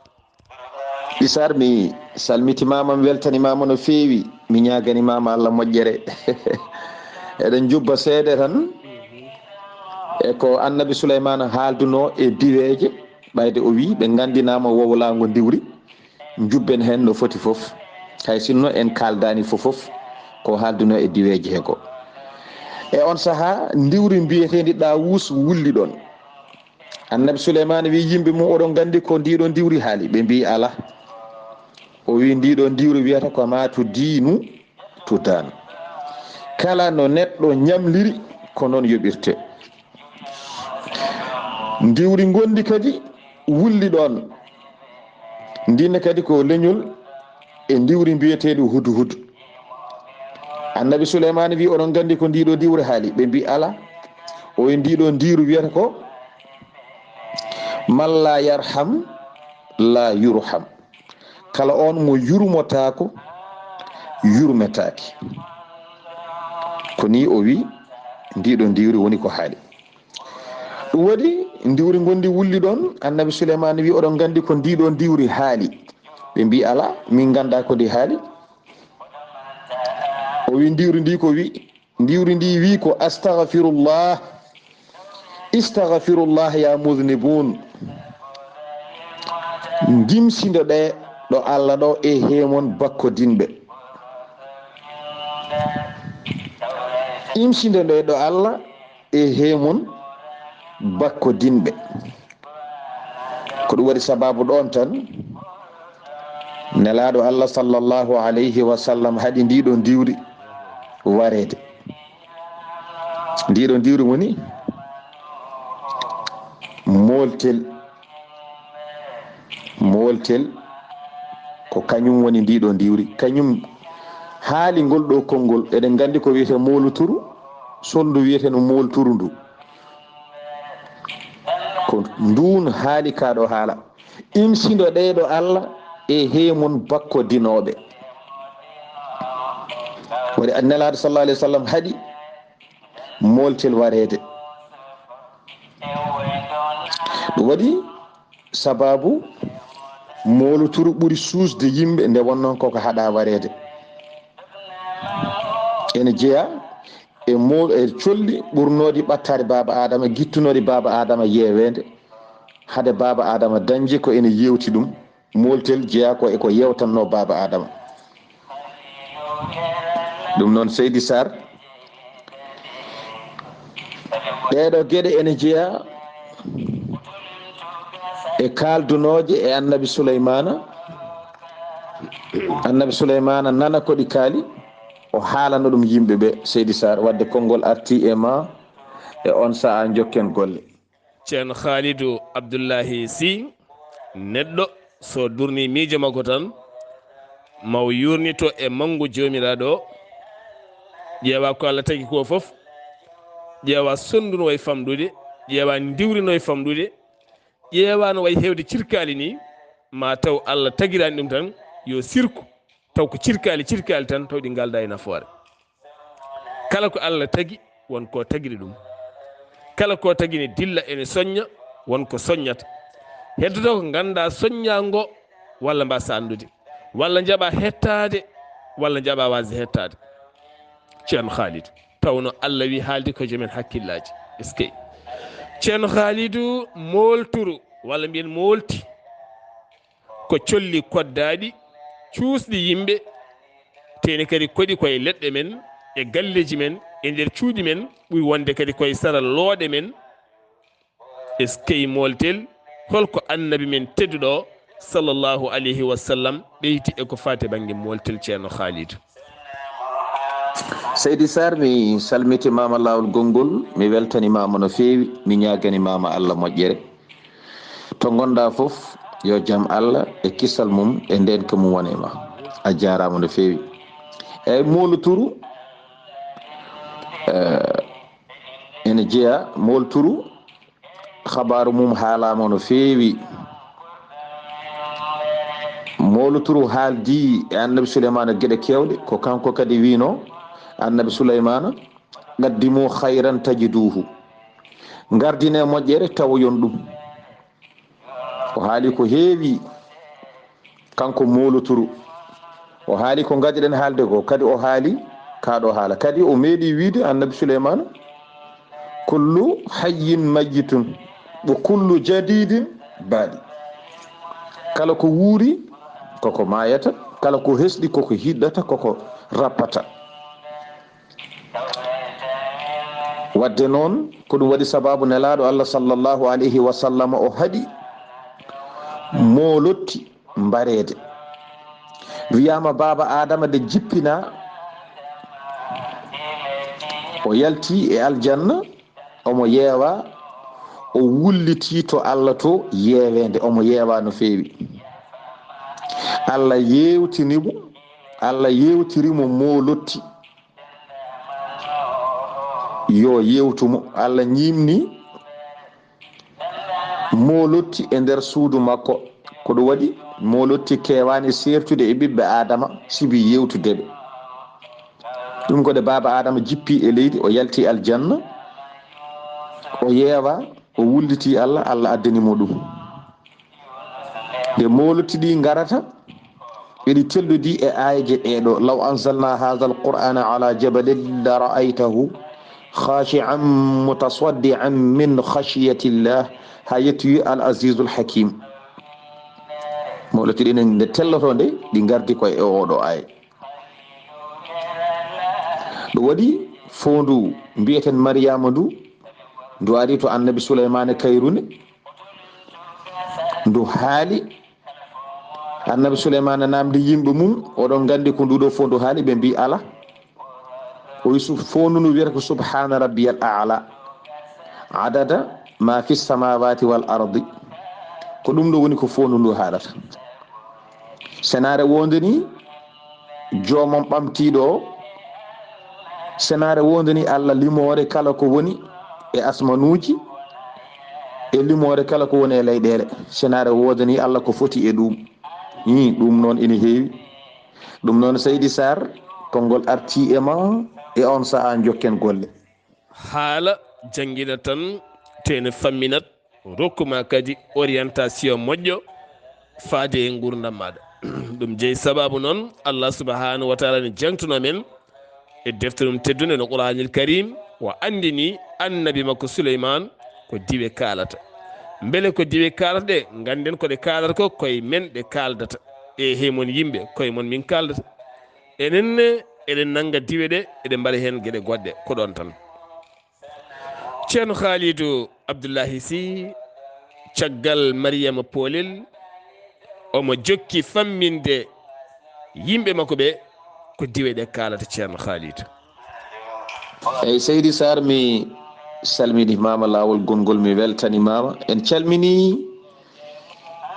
Isar, mi salmitimaama, mi weltanimaama no feewi, mi ñaaganimaama Allah moƴƴere. Eɗen njubba seeɗa tan e ko Annabi Suleymaana haaldunoo e diweeje, ɓayde o wii ɓe nganndinaama wowlaango ndiwri, njubben heen no foti fof, hay sinno en kaaldaani fof fof ko haaldunoo e diweeje he ko. E on sahaa, ndiwri mbiyeteendi Ɗaawus wulli ɗoon. Annabi Suleymaana wii yimɓe mum, "Oɗon nganndi ko ndiɗo ndiwri haali?" Ɓe mbii, "Alaa." O wii, "Ndiɗo ndiwri wiyata ko maa to diinu to daanu. Kala no neɗɗo ñamliri, ko noon yoɓirte." Ndiwri ngondi kadi wulli ɗoon. Ndin kadi ko leñol e ndiwri mbiyeteeɗo hudu hudu. Annabi Suleymaana wii, "Oɗon nganndi ko ndiɗo ndiwri haali?" Ɓe mbii, "Alaa." O wii, "Ndiɗo ndiwri wiyata ko, man laa yarham, laa yurham. Kala on mo yurmotaako, yurmetaake." Ko ni o wii, ndiɗo ndiwri woni ko haali. Ɗum waɗi ndiwri ngondi wulli ɗoon, Annabi Suleymaana wii, "Oɗon nganndi ko ndiɗo ndiwri haali?" Ɓe mbii, "Alaa, min nganndaa ko ndi haali." O wii, "Ndiwri ndi ko wii, ndiwri ndi wii ko, 'Astagfirullah, istagfirullah ya muznibun.'" Ngimsindo ɗe ɗo Allah ɗo, e heemon bakkodinɓe. Imsindo ɗe ɗo Allah, e heemon bakkodinɓe. Ko ɗum waɗi sababu ɗoon tan, Nelaaɗo Allah sallallahu alayhi wa sallam haɗi ndiɗo ndiwri wareede. Ndiɗo ndiwri woni mooltel. Mooltel ko kañum woni ndiɗo ndiwri. Kañum haali ngol ɗo konngol. Eɗen nganndi ko wiyetee mooluturu, sonndu wiyetee no moolturu ndu. Ko nduun haali kaa ɗo haala. Imsindo ɗe ɗo Allah e heemon bakkodinooɓe. Waɗi Nelaaɗo sallallahu alayhi wa sallam haɗi mooltel wareede. Ɗum waɗi sababu mooluturu ɓuri suusde yimɓe nde wonnoo koko haɗa wareede. Ene jeyaa e mo-, e colli ɓurnooɗi ɓattaade baaba Aadama, gittunooɗi baaba Aadama yeeweende, hade baaba Aadama dañde ko ene yeewti ɗum. Mooltel jeyaa ko e ko yeewtannoo baaba Aadama. Ɗum noon, Seydi Sarr, ɗeeɗo geɗe ene jeyaa e kaaldunooje e Annabi Suleymaana. Annabi Suleymaana nana ko ɗi kaali, o haalana ɗum yimɓe ɓe, Seydi Sarr. Wadde konngol arti e ma e on sa'a, njokken golle. Ceerno Khaalidu Abdullahi Sy, neɗɗo so durni miijo makko tan, ma o yuurnito e manngu Joomiraaɗo o, ƴeewa ko Allah tagi ko fof, ƴeewa sonndu no wayi famɗude, ƴeewa ndiwri no wayi famɗude, ƴeewa no wayi heewde cirkaali ni, ma taw Allah tagiraani ɗum tan, yo sirku. Taw ko cirkaali, cirkaali tan, taw ɗi ngalda e nafoore. Kala ko Allah tagi, won ko tagiri ɗum. Kala ko tagi ne dilla, ene soñña, won ko soññata. Heddoto ko ngannda soñña ngo, walla mba sandude, walla njaɓa hettaade, walla njaɓa wasde hettaade. Ceerno Khalid, tawno Allah wi haalde ko joomen hakkillaaji. Eskey. Ceerno Khalidu, moolturu, walla mbiyen moolti. ko colli koddaaɗi, cuusɗi yimɓe, teeni kadi koɗi koye leɗɗe men, e galleeji men, e nder cuuɗi men, ɓuri wonde kadi koye sara looɗe men. Eskey mooltel, holko Annabi men tedduɗo o, sallallahu alayhi wa sallam, ɓeyti e ko faati bannge mooltel, Ceerno Khalidou? Seydi Sarr, mi salmitimaama laawol gonngol, mi weltanimaama no feewi, mi ñaagani maama Allah moƴƴere. To ngonɗaa fof, yo jam Allah e kisal mum e ndeenka mum wone ma. A jaaraama no feewi. Eeyi, mooloturu, eh, ene jeyaa, mooloturu, habaaru mum haalaama no feewi. Mooloturu haaldi e Annabi Suleymaana geɗe keewɗe, ko kanko kadi wiino Annabi Suleymaana, "Qaddimu khayran tajiduhu." Ngardine moƴƴere tawoyon ɗum. O haali ko heewi, kanko mooloturu. O haali ko ngaɗiɗen haalde ko, kadi o haali kaa ɗo haala. Kadi o meeɗi wiide Annabi Suleymaana, "Kullu hayyin mayyitun, wa kullu jadidin baali." Kala ko wuuri, koko maayata, kala ko hesɗi, koko hiɗɗata, koko rappata. Wadde noon, ko ɗum waɗi sababu Nelaaɗo Allah sallallahu alayhi wa sallam o haɗi moolotti mbareede. Wiyaama baaba Aadama de jippinaa, o yalti e aljanna, omo yeewa, o wulliti to Allah to yeeweende, omo yeewa no feewi. Allah yeewtini mo, Allah yeewtiri mo moolotti. Yo yeewtu mo. Allah ñiimni moolotti e nder suudu makko. Ko ɗum waɗi moolotti keewaani seertude e ɓiɓɓe Aadama sibu yeewtude ɓe. Ɗum ko nde baaba Aadama jippi e leydi, o yalti aljanna, o yeewa, o wulliti Allah, Allah addani mo ɗum. Nde moolotti ɗi ngarata, eɗi tellodi e aayeeje ɗee ɗo, "Law anzalna hadha al-Qur'ana ala jabalin la ra'aytahu khashi'an mutasaddi'an min khashyatillah." Haa yetti al azizul hakim. Moolotti ɗi nde telloto nde, ɗi ngardi ko e oo ɗo aaye. Ɗum waɗi foondu mbiyeten Mariyaama ndu, ndu ari to Annabi Suleymaana Kayrune, ndu haali. Annabi Suleymaana naamndi yimɓe mum, "Oɗon nganndi ko ndu ɗo foondu haali?" Ɓe mbi, "Alaa." O wi, "Su-, foondu ndu wiyata ko Subhaana Rabbiyal A'la, adada ma fi samawati wal ardi." Ko ɗum ɗo woni ko foondu ndu haalata. Senaare wonde ni joomam ɓamtiiɗo o, senaare wonde ni Allah limoore kala ko woni e asmanuuji, e limoore kala ko woni e leyɗeele. Senaare wonde ni Allah ko foti e ɗum. Ii, ɗum noon ene heewi. Ɗum noon, Seydi Sarr, konngol artii e ma e on sahaa, njokken golle. Haala janngina tan, te ne famminat, rokku ma kadi orientation moƴƴo faade e nguurndam maaɗa. Ɗum jeyi sababu noon, Allah subhanahu wa taala ne jangtuno men e defte mum teddunde no Qur'anil Karim, o anndini annabi makko Suleyman ko diwe kaalata. Mbele ko diwe kaalata ɗe? Ngannden ko ɗe kaalata ko, koye men ɗe kaaldata. E hey mon yimɓe, koye mon min kaaldata. Enen ne, eɗen nannga diwe ɗe, eɗen mbaɗa heen geɗe goɗɗe, ko ɗoon tan. Ceerno Khalidou Abdoulahi Sy, caggal Mariama Polel, omo jokki famminde yimɓe makko ɓe ko diwe ɗe kaalata, Ceerno Khalidou. Eyi, Seydi Sarr, mi salmini maama laawol gonngol, mi weltani maama. En calmini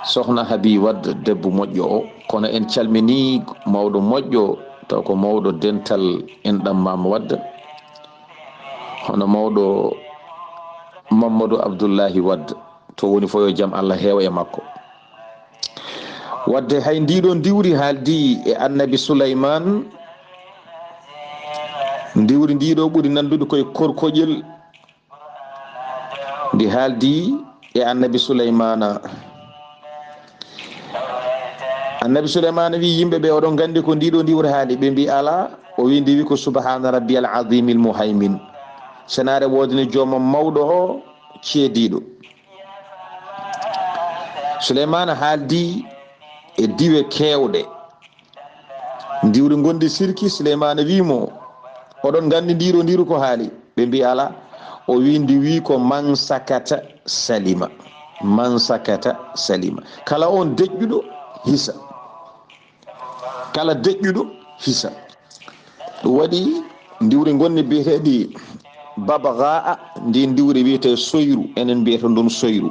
Sohna Habi Wad, debbo moƴƴo o, kono en calmini mawɗo moƴƴo, taw ko mawɗo dental enɗam Maama Wad, hono mawɗo Mamadou Abdoullahi Wad, to woni fof yo jam Allah heew e makko. Wadde hay ndiɗo ndiwri haaldi e Annabi Suleyman, ndiwri ndiɗo ɓuri nandude koye korkoƴel, ndi haaldi e Annabi Suleymaana. Annabi Suleymaana wi yimɓe ɓe, "Oɗon nganndi ko ndiɗo ndiwri haali?" Ɓe mbi, "Alaa." O wi, "Ndiwi ko Subhaana Rabbiyal Azimil Muhaymin. Senaare woodani joomam mawɗo o, ceediiɗo." Suleymaana haaldi e diwe keewɗe. Ndiwri ngondi sirki, Suleymaana wii mo, "Oɗon nganndi ndiiro ndiiru ko haali?" Ɓe mbii, "Alaa." O wii, "Ndi wii ko man sakata salima. Man sakata salima. Kala on deƴƴuɗo hisa. Kala deƴƴuɗo hisa." Ɗum waɗi ndiwri ngondi biyeteeɗi babgaa, ndi ndiwri wiyetee soyru, enen mbiyata ndun soyru.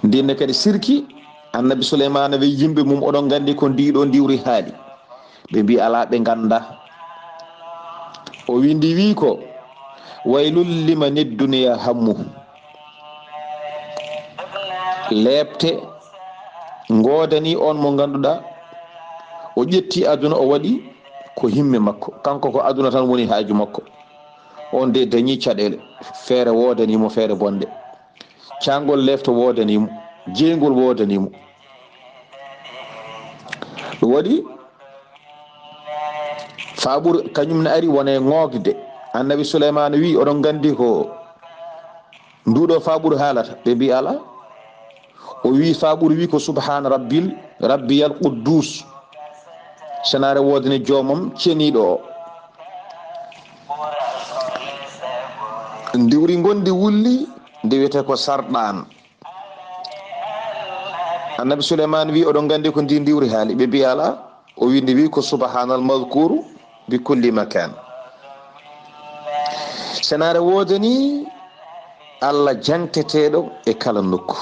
Ndin ne kadi sirki, Annabi Suleymaana wi yimɓe mum, "Oɗon nganndi ko ndiɗo ndiwri haali?" Ɓe mbii, "Alaa, ɓe ngannda." O wi, "Ndi wii ko, waylul liman idduniya hammu." Leepte ngoodani on mo ngannduɗaa, o ƴetti aduna, o waɗi ko himme makko. Kanko ko aduna tan woni haaju makko. On de dañi caɗeele. Feere woodani mo, feere bonde. Caangol leefto woodani mo, jeyngol woodani mo. Ɗum waɗi faaɓuru kañum ne ari wona e ŋoogde. Annabi Suleymaana wi, "Oɗon nganndi ko nduɗo faaɓuru haalata?" Ɓe mbi, "Alaa." O wi, "Faaɓuru wi ko subhaana rabbil, rabbiyal quddus. Senaare woodani joomam ceniiɗo o." Ndiwri ngondi wulli, ndi wiyetee ko sarɗaan. Annabi Suleymaan wi, "Oɗon nganndi ko ndi ndiwri haali?" Ɓe mbi, "Alaa." O wi, "Ndi wi ko subhaanal mazkuuru bi kulli makaan." Senaare woodani Allah jaŋteteeɗo e kala nokku.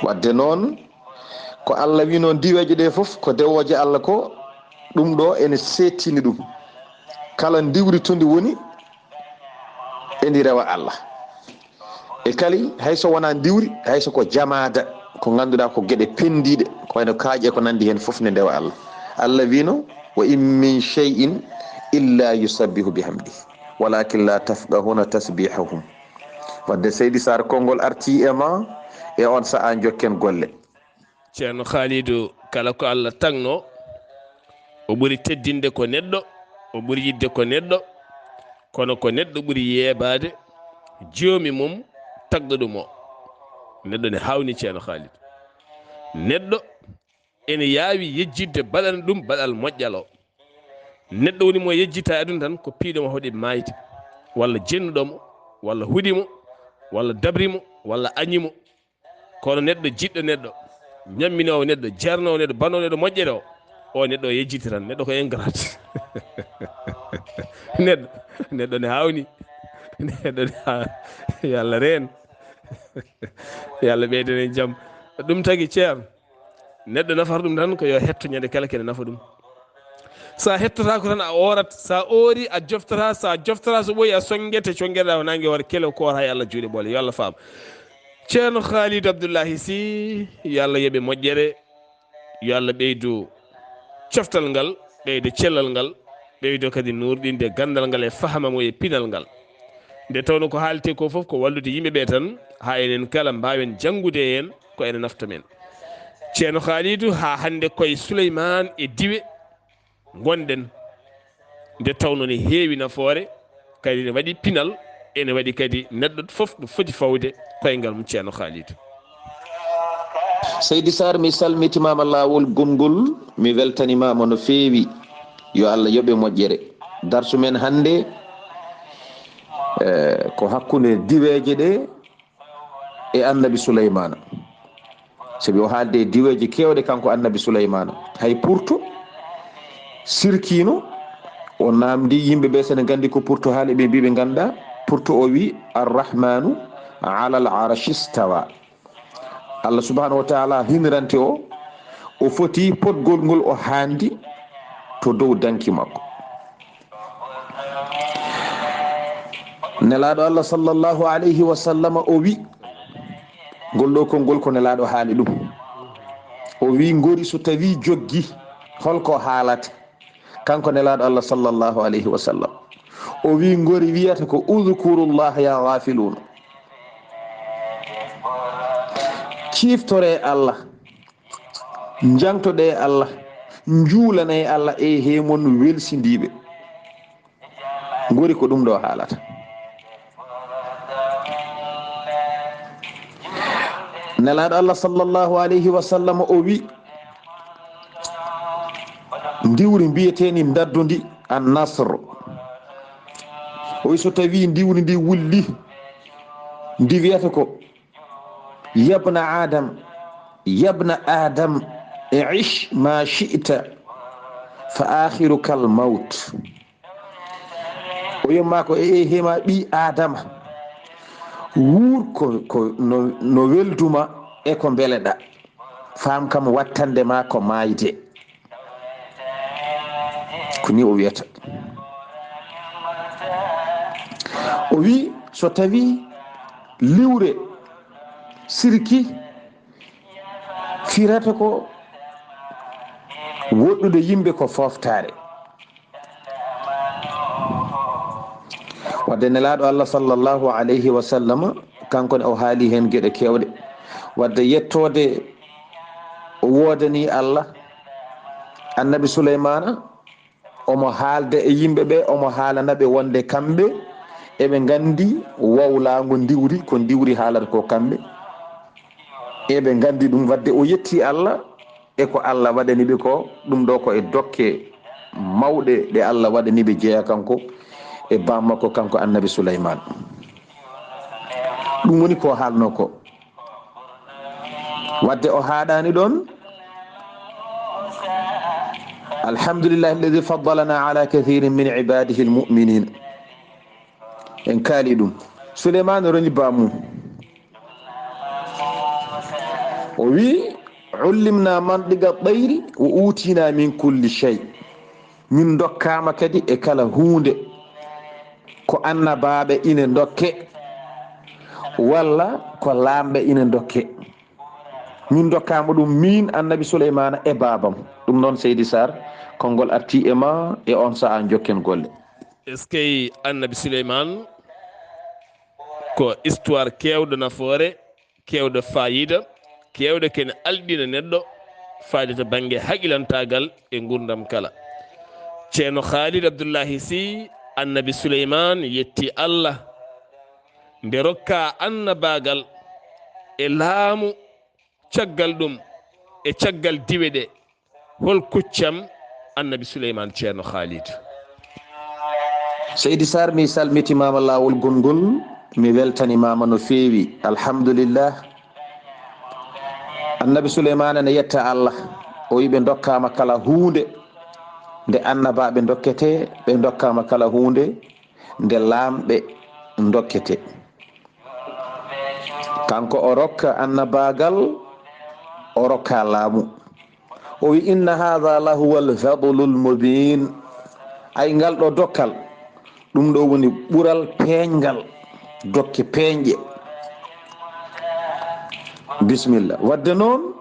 Wadde noon, ko Allah wi noon, diweeje ɗe fof ko dewooje Allah, ko ɗum ɗo ene seettini ɗum. Kala ndiwri to ndi woni, endi rewa Allah. E kadi, hay so wonaa ndiwri, hay so ko jamaada, ko ngannduɗaa ko geɗe penndiiɗe, ko wayno kaaƴe, ko nanndi heen, fof ne ndewa Allah. Allah wiino, "Wa in min shay'in illa yusabbihu bihamdihi, walakin la tafqahuna tasbihahum." Wadde Seydi Sarr, konngol arti e ma, e on sa'a njokken golle. Ceerno Khaalidu, kala ko Allah tagno, o ɓuri teddinde ko neɗɗo, o ɓuri yiɗde ko neɗɗo, kono ko neɗɗo ɓuri yeebaade joomi mum tagɗo ɗum o. Neɗɗo ne haawni, Ceerno Khaalidu. Neɗɗo ene yaawi yejjitde baɗal ɗum, baɗal moƴƴal o. Neɗɗo woni mo yejjitta e aduna tan, ko piiɗo mo hoɗi maayde, walla jennuɗo mo, walla huɗi mo, walla dabri mo, walla añi mo. Kono neɗɗo jiɗɗo neɗɗo, ñamminoowo neɗɗo, jarnoowo neɗɗo, banoowo neɗɗo moƴƴere o, o neɗɗo o yejjiti tan. Neɗɗo ko ingrat. Neɗɗo, neɗɗo ne haawni. Neɗɗo ne ha-, yo Allah reen. Yo Allah ɓeydan en jam. Ɗum tagi, Ceerno. Neɗɗo nafata ɗum tan ko yo hetto ñande kala kene nafa ɗum. Sa hettotaako tan a oorat, sa oori a joftata, sa joftata so ɓooyi a songete, congeɗa o nange hoore kele o koora hay Allah juuɗe ɓoole. Yo Allah faam. Ceerno Khalid Abdullahi Sy, yo Allah yoɓe moƴƴere, yo Allah ɓeydu coftal ngal, ɓeyda cellal ngal, ɓeydo kadi nuurɗinde ganndal ngal e fahama mo e pinal ngal. Nde tawno ko haaletee ko fof ko wallude yimɓe ɓe tan, haa enen kala mbaawen janngude heen ko ene nafta men. Ceerno Khalidou, haa hannde koye Souleymane e Diwe ngonɗen, nde tawno ne heewi nafoore, kadi ne waɗi pinal, ene waɗi kadi neɗɗo fof no foti fawde koyngal mum. Ceerno Khalidou. Seydi Sarr, mi salmitimaama laawol gomngol, mi weltanimaama no feewi. Yo Allah yoɓe moƴƴere. Darsu men hannde, eh, ko hakkunde diweeje ɗe e Annabi Suleymaana. Sabi o haalde e diweeje keewɗe kanko Annabi Suleymaana. Hay Purto sirkiino, o naamndi yimɓe ɓe, so ne nganndi ko Purto haali, ɓe mbii ɓe nganndaa. Purto o wi, "Arrahmanu alal arshi stawa." Allah subhanahu wa taala hinirante o, o foti potgol ngol o haandi to dow danki makko. Nelaaɗo Allah sallallahu alayhi wa sallama o wi, ngol ɗo konngol ko Nelaaɗo haali ɗum. O wi, ngori so tawi joggi, holko haalata? Kanko Nelaaɗo Allah sallallahu alayhi wa sallam. O wi, ngori wiyata ko, "Udhkurullaha ya ghafilun." Ciftore Allah, njangtoɗe Allah, njuulane Allah e he mon welsindiiɓe. Ngori ko ɗum ɗo haalata. Nelaaɗo Allah sallallahu alayhi wa sallam o wi, ndiwri mbiyeteeni ndaddu ndi, an nasr. O wi, so tawi ndiwri ndi wulli, ndi wiyata ko, yabna Adam, yabna Adam, ish ma shi'ta, fa akhiruka al mawt. O yemma ko e hema ɓi Adama, wuur ko, ko no, no welduma e ko mbeleɗa. Faam kam wattande ma ko maayde. Ko ni o wiyata. O wi, so tawi liwre sirki firata ko woɗɗude yimɓe ko fooftaare. Wadde Nelaaɗo Allah sallallahu alayhi wa sallam, kanko ne o haali heen geɗe keewɗe. Wadde yettoode o woodani Allah, Annabi Suleymaana, omo haalde e yimɓe ɓe, omo haalana ɓe wonde kamɓe eɓe nganndi wowlaango ndiwri, ko ndiwri haalata ko kamɓe. Eɓe nganndi ɗum, wadde o yetti Allah e ko Allah waɗani ɓe ko, ɗum ɗo ko e dokke mawɗe ɗe Allah waɗani ɓe jeya kanko e bammakko, kanko Annabi Suleymaan. Ɗum woni ko haalno ko. Wadde o haaɗaani ɗoon. Alhamdulillahi alladi faddalana ala kathirin min ibadihi almuminin. En kaali ɗum. Suleymaan roni bamum. O wi, ullimna mantiqa tayri wa utina min kulli shay. Min ndokkaama kadi e kala huunde ko annabaaɓe ina ndokke, walla ko laamɓe ina ndokke. Min ndokkaama ɗum, miin Annabi Suleymaana e baabam. Ɗum noon, Seydi Sarr, konngol artii e ma e oon sahaa, njokken golle. Eskey, Annabi Suleymaan, ko histoire keewɗo nafoore, keewɗo faayiida, keewɗo kene alɗina neɗɗo, faade to bannge haqilantaagal e nguurndam kala. Ceerno Khalid Abdullahi Sy, Annabi Suleymaan yetti Allah nde rokka annabaagal e laamu, caggal ɗum e caggal diwe ɗe, hol kuccam Annabi Suleymaan, Ceerno Khalid? Seydi Sarr, mi salmitimaama laawol gongol, mi weltanimaama no feewi. Alhamdulillah. Annabi Suleymaana ne yetta Allah. O wi ɓe ndokkaama kala huunde nde annabaaɓe ndokkete, ɓe ndokkaama kala huunde nde laamɓe ndokkete. Kanko o rokka annabaagal, o rokka laamu. O wi, inna hadha lahuwa alfadlu almubin. Ay, ngal ɗo dokkal, ɗum ɗo woni ɓural peeñgal, dokke peeñɗe. Bisimilla. Wadde noon,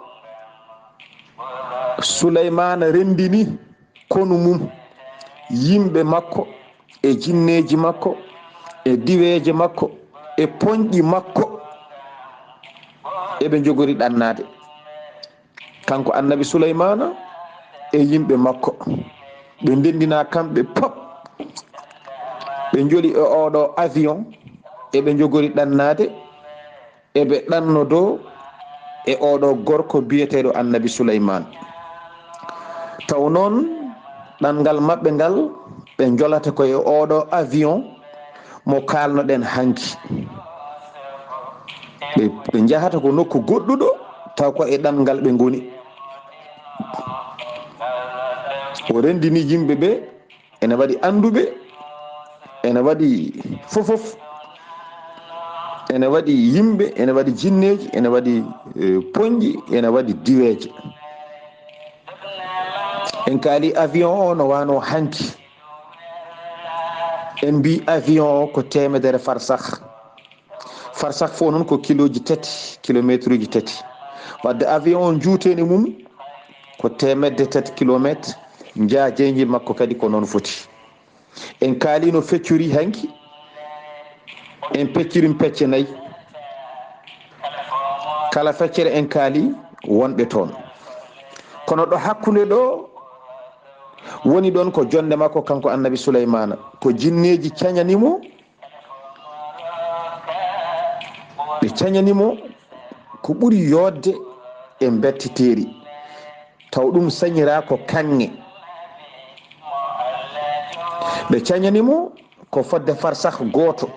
Suleymaana renndini konu mum, yimɓe makko, e jinneeji makko, e diweeje makko, e poñƴi makko, eɓe njogori ɗannaade. Kanko Annabi Suleymaana e yimɓe makko, ɓe ndenndina kamɓe pop, ɓe njoli e oɗo avion, eɓe njogori ɗannaade, eɓe ɗannodoo e oɗo gorko biyeteeɗo Annabi Suleymaan. Taw noon, ɗanngal maɓɓe ngal, ɓe njolata ko e oɗo avion mo kaalnoɗen hanki. Ɓe, ɓe njahata ko nokku goɗɗuɗo, taw ko e ɗanngal ɓe ngoni. O renndini yimɓe ɓe, ene waɗi annduɓe, ene waɗi fofof, ene waɗi yimɓe, ene waɗi jinneeji, ene waɗi, eh, poñƴi, ene waɗi diweeje. En kaali avion o no wano hanki. En mbi avion o ko teemedere farsakh. Farsakh fof noon ko kilooji tati, kilomeetruuji tati. Wadde avion o, njuuteeni mum ko teemedde tati kilomeetre, njaajeeji makko kadi ko noon foti. En kaali no feccori hanki, en pecciri pecce nayi. Kala feccere en kaali wonɓe toon. Kono ɗo hakkunde ɗo woni ɗoon ko jonnde makko kanko Annabi Suleymaana. Ko jinneeji cañani mo, ɓe cañani mo, ko ɓuri yooɗde e mbettiteeri, taw ɗum sañiraa ko kaŋŋe. Ɓe cañani mo ko fodde farsah gooto,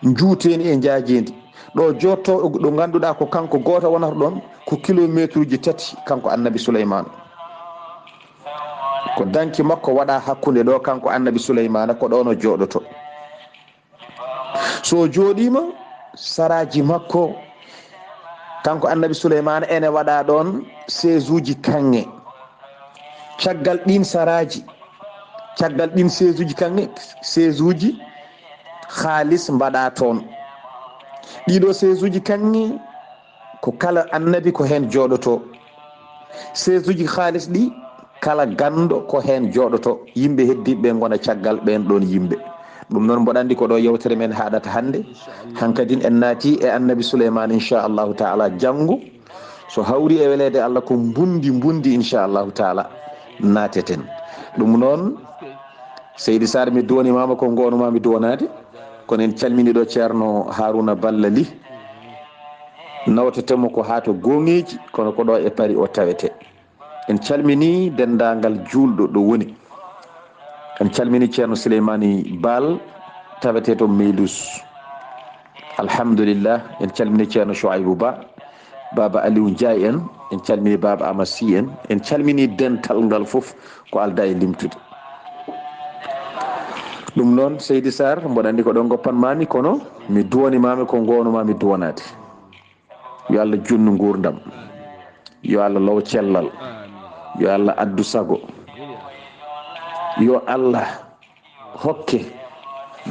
njuuteendi e njaajeendi. Ɗo jooɗto, ɗo ngannduɗaa ko kanko gooto wonata ɗoon, ko kilomeetruuji tati, kanko Annabi Suleymaana. Ko danki makko waɗaa hakkunde ɗo, kanko Annabi Suleymaana, ko ɗoon o jooɗoto. So o jooɗiima, saraaji makko, kanko Annabi Suleymaana, ene waɗaa ɗoon seesuuji kaŋŋe. Caggal ɗiin saraaji, caggal ɗiin seesuuji kaŋŋe, seesuuji haalis mbaɗaa toon. Ɗiiɗoo seesuuji kaŋŋe, ko kala annabi ko heen jooɗotoo. Seesuuji haalis ɗi, kala ganndo ko heen jooɗotoo. Yimɓe heddiiɓe ɓe ngona caggal ɓeen ɗoon yimɓe. Ɗum noon, mboɗo anndi ko ɗo yewtere men haaɗata hannde. Hankadin en naati e Annabi Suleymaan, inchallahu taala, janngo. So hawri e weleede Allah, ko mbundi mbundi, inchallahu taala, naateten. Ɗum noon, Seydi Sarr, mi duwanimaama ko ngoonuma mi duwanaade. Kono en calmini ɗo Ceerno Haruna Balla Ly. Nawtetemo ko haa to Gooŋeeji, kono ko ɗo e Paris o tawete. En calmini denndaangal juulɗo ɗo woni. En calmini Ceerno Suleymaani Baal, tawetee to Meylus. Alhamdulillah, en calmini Ceerno Chouaïbou Ba, Baaba Aliou Ndiaye en, en calmini Baaba Amad Sy en, en calmini dental ngal fof ko aldaa e limtude. Ɗum noon, Seydi Sarr, mboɗo anndi ko ɗo ngoppanmaami, kono mi duwanimaami ko ngoonuma mi duwanaade. Yo Allah junnu nguurndam. Yo Allah low cellal. Yo Allah addu sago. Yo Allah hokke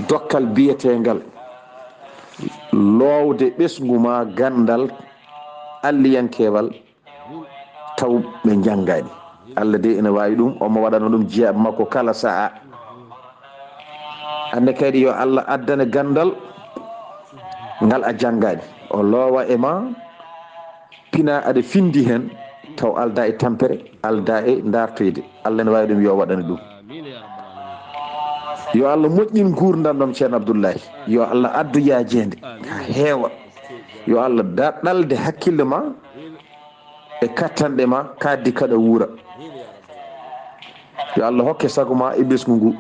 dokkal biyeteengal loowde ɓesngu ma ganndal alliyankeewal taw ɓe njanngaani. Allah de ina waawi ɗum, omo waɗana ɗum jiyaaɓe makko kala sa'a. Hannde kadi yo Allah addane ganndal ngal a janngaani. O loowa e ma, pina aɗa findi heen, taw aldaa e tampere, aldaa e ndaartoyde. Allah ene waawi ɗum, yo waɗane ɗum. Yo Allah moƴƴin nguurndam ɗam, Ceerno Abdullahi. Yo Allah addu yaajeende, haa heewa. Yo Allah da-, ɗalde hakkille ma e kattanɗe ma, kaaddi kaɗa wuura. Yo Allah hokke sago ma e ɓesngu ngu.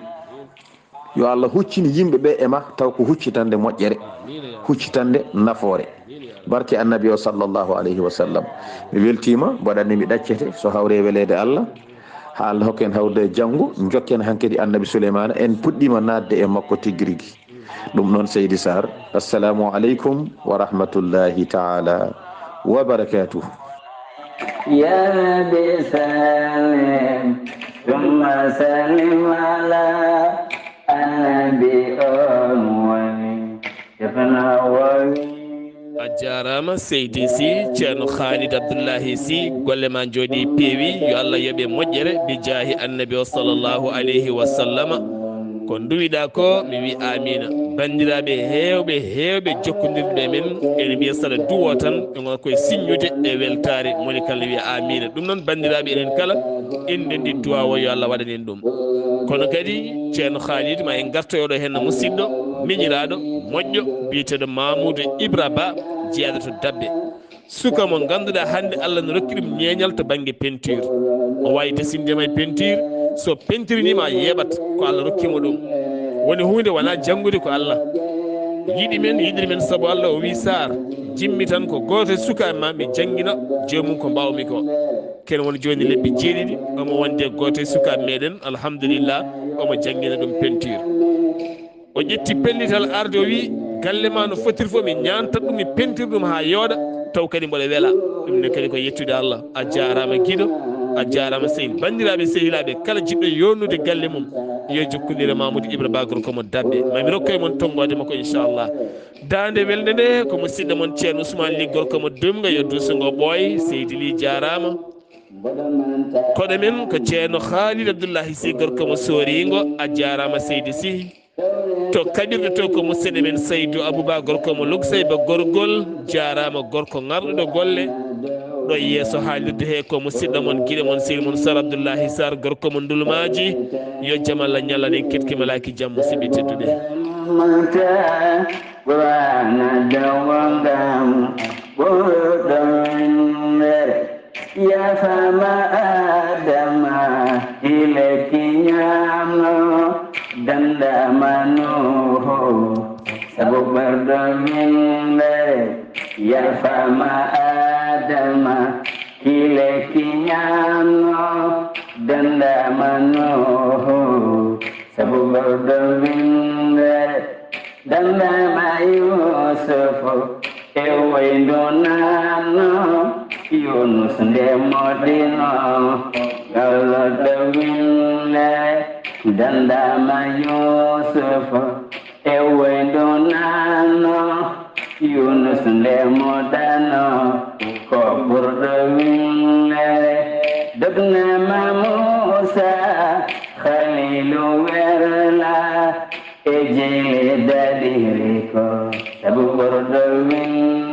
Yo Allah huccin yimɓe ɓe e ma, taw ko huccitande moƴƴere, huccitande nafoore. Barke Annabi o, sallallahu alayhi wa sallam. Mi weltiima, mboɗo anndi mi ɗaccete, so hawre e weleede Allah. Haa Allah hokke en hawrude e janngo, njokken hankadi Annabi Suleymaana, en puɗɗiima naatde e makko tigi rigi. Ɗum noon, Seydi Sarr, assalamu aleykum wa rahmatullahi taala wa barakatuh. يا رب سلم ثم سلم على النبي أول شفنا ووي. A jaaraama, Seydi Sy, Ceerno Khalid Abdullahi Sy, golle ma njooɗi peewi, yo Allah yoɓe moƴƴere, bi jaahi Annabi o, sallallahu alayhi wa sallama. Ko nduwiɗaa ko, mi wi amiina. Banndiraaɓe heewɓe, heewɓe jokkondirɓe men, ene mbiya saɗa duwo tan, ɓe ngona koye siññude e weltaare, moni kala wi amiina. Ɗum noon, banndiraaɓe, enen kala, en ndenndi duwa o, yo Allah waɗan en ɗum. Kono kadi, Ceerno Khalid, ma en ngartoy oɗo henna musidɗo, miñiraaɗo, moƴƴo, biyeteeɗo Mamoudou Ibra Ba, jeyaaɗo to Dabbe. Suka mo ngannduɗaa hannde Allah no rokki ɗum ñeeñal to bannge peinture. O waawi desinde ma e peinture, so peinture ni ma yeeɓat ko Allah rokki mo ɗum. Woni huunde wonaa janngude ko Allah. Yiɗi men, yiɗiri men sabu Allah, o wi Sarr, jimmi tan ko gooto e sukaaɓe ma mi janngina joomum ko mbaawmi ko. Ken woni jooni lebbi jeeɗiɗi, omo wonde gooto e sukaaɓe meɗen, alhamdulillah, omo janngina ɗum peinture. O ƴetti pellital arde, o wi, galle ma no fotiri fof, mi ñaantat ɗum, mi pentiri ɗum haa yooɗa, taw kadi mboɗo wela. Ɗum ne kadi ko yettude Allah. A jaaraama giɗo, a jaaraama sehil. Banndiraaɓe, sehilaaɓe, kala jiɗɗo yooɗnude galle mum, yo jokkondir e Mamoudou Ibra Ba gorko mo Dabbe. Ma mi rokkoy mon tonngoode makko, inchallah. Daande welnde nde ko musidɗo mon Ceerno Ousmane Ly gorko mo Dumga, yo duuso ngo ɓooy. Seydi Ly jaaraama. Koɗo men ko Ceerno Khalid Abdullahi Sy gorko mo Sooringo, a jaaraama Seydi Sy. To kaɓirɗe to ko musidɗo men Saydou Abouba gorko mo Lugsayba Gorgol, jaaraama gorko ŋarɗuɗo golle. Ɗo yeeso haalirde he ko musidɗo mon, giɗo mon, sehil mon Sar Abdullahi Sar gorko mo Ndulmaaji. Yo jam Allah ñallan en, ketki malaaki jam, musidɓe tedduɓe. Mata Qur'ana dawangam ɓurɗo winndere. Yafama Adama hile kiñano dandama Nuhu sabu ɓurɗo winndere. Yafama Adama hile kiñano dandama Nuhu sabu ɓurɗo winndere. Dandama Yusufu e wayndo nano Yunus nde moɗino galoɗo winndere. Dandama Yusufu e wayndo nano Yunus nde moɗano ko ɓurɗo winndere. Dognama Musa Khalilu werla e jele daɗiri ko sabu ɓurɗo winndere.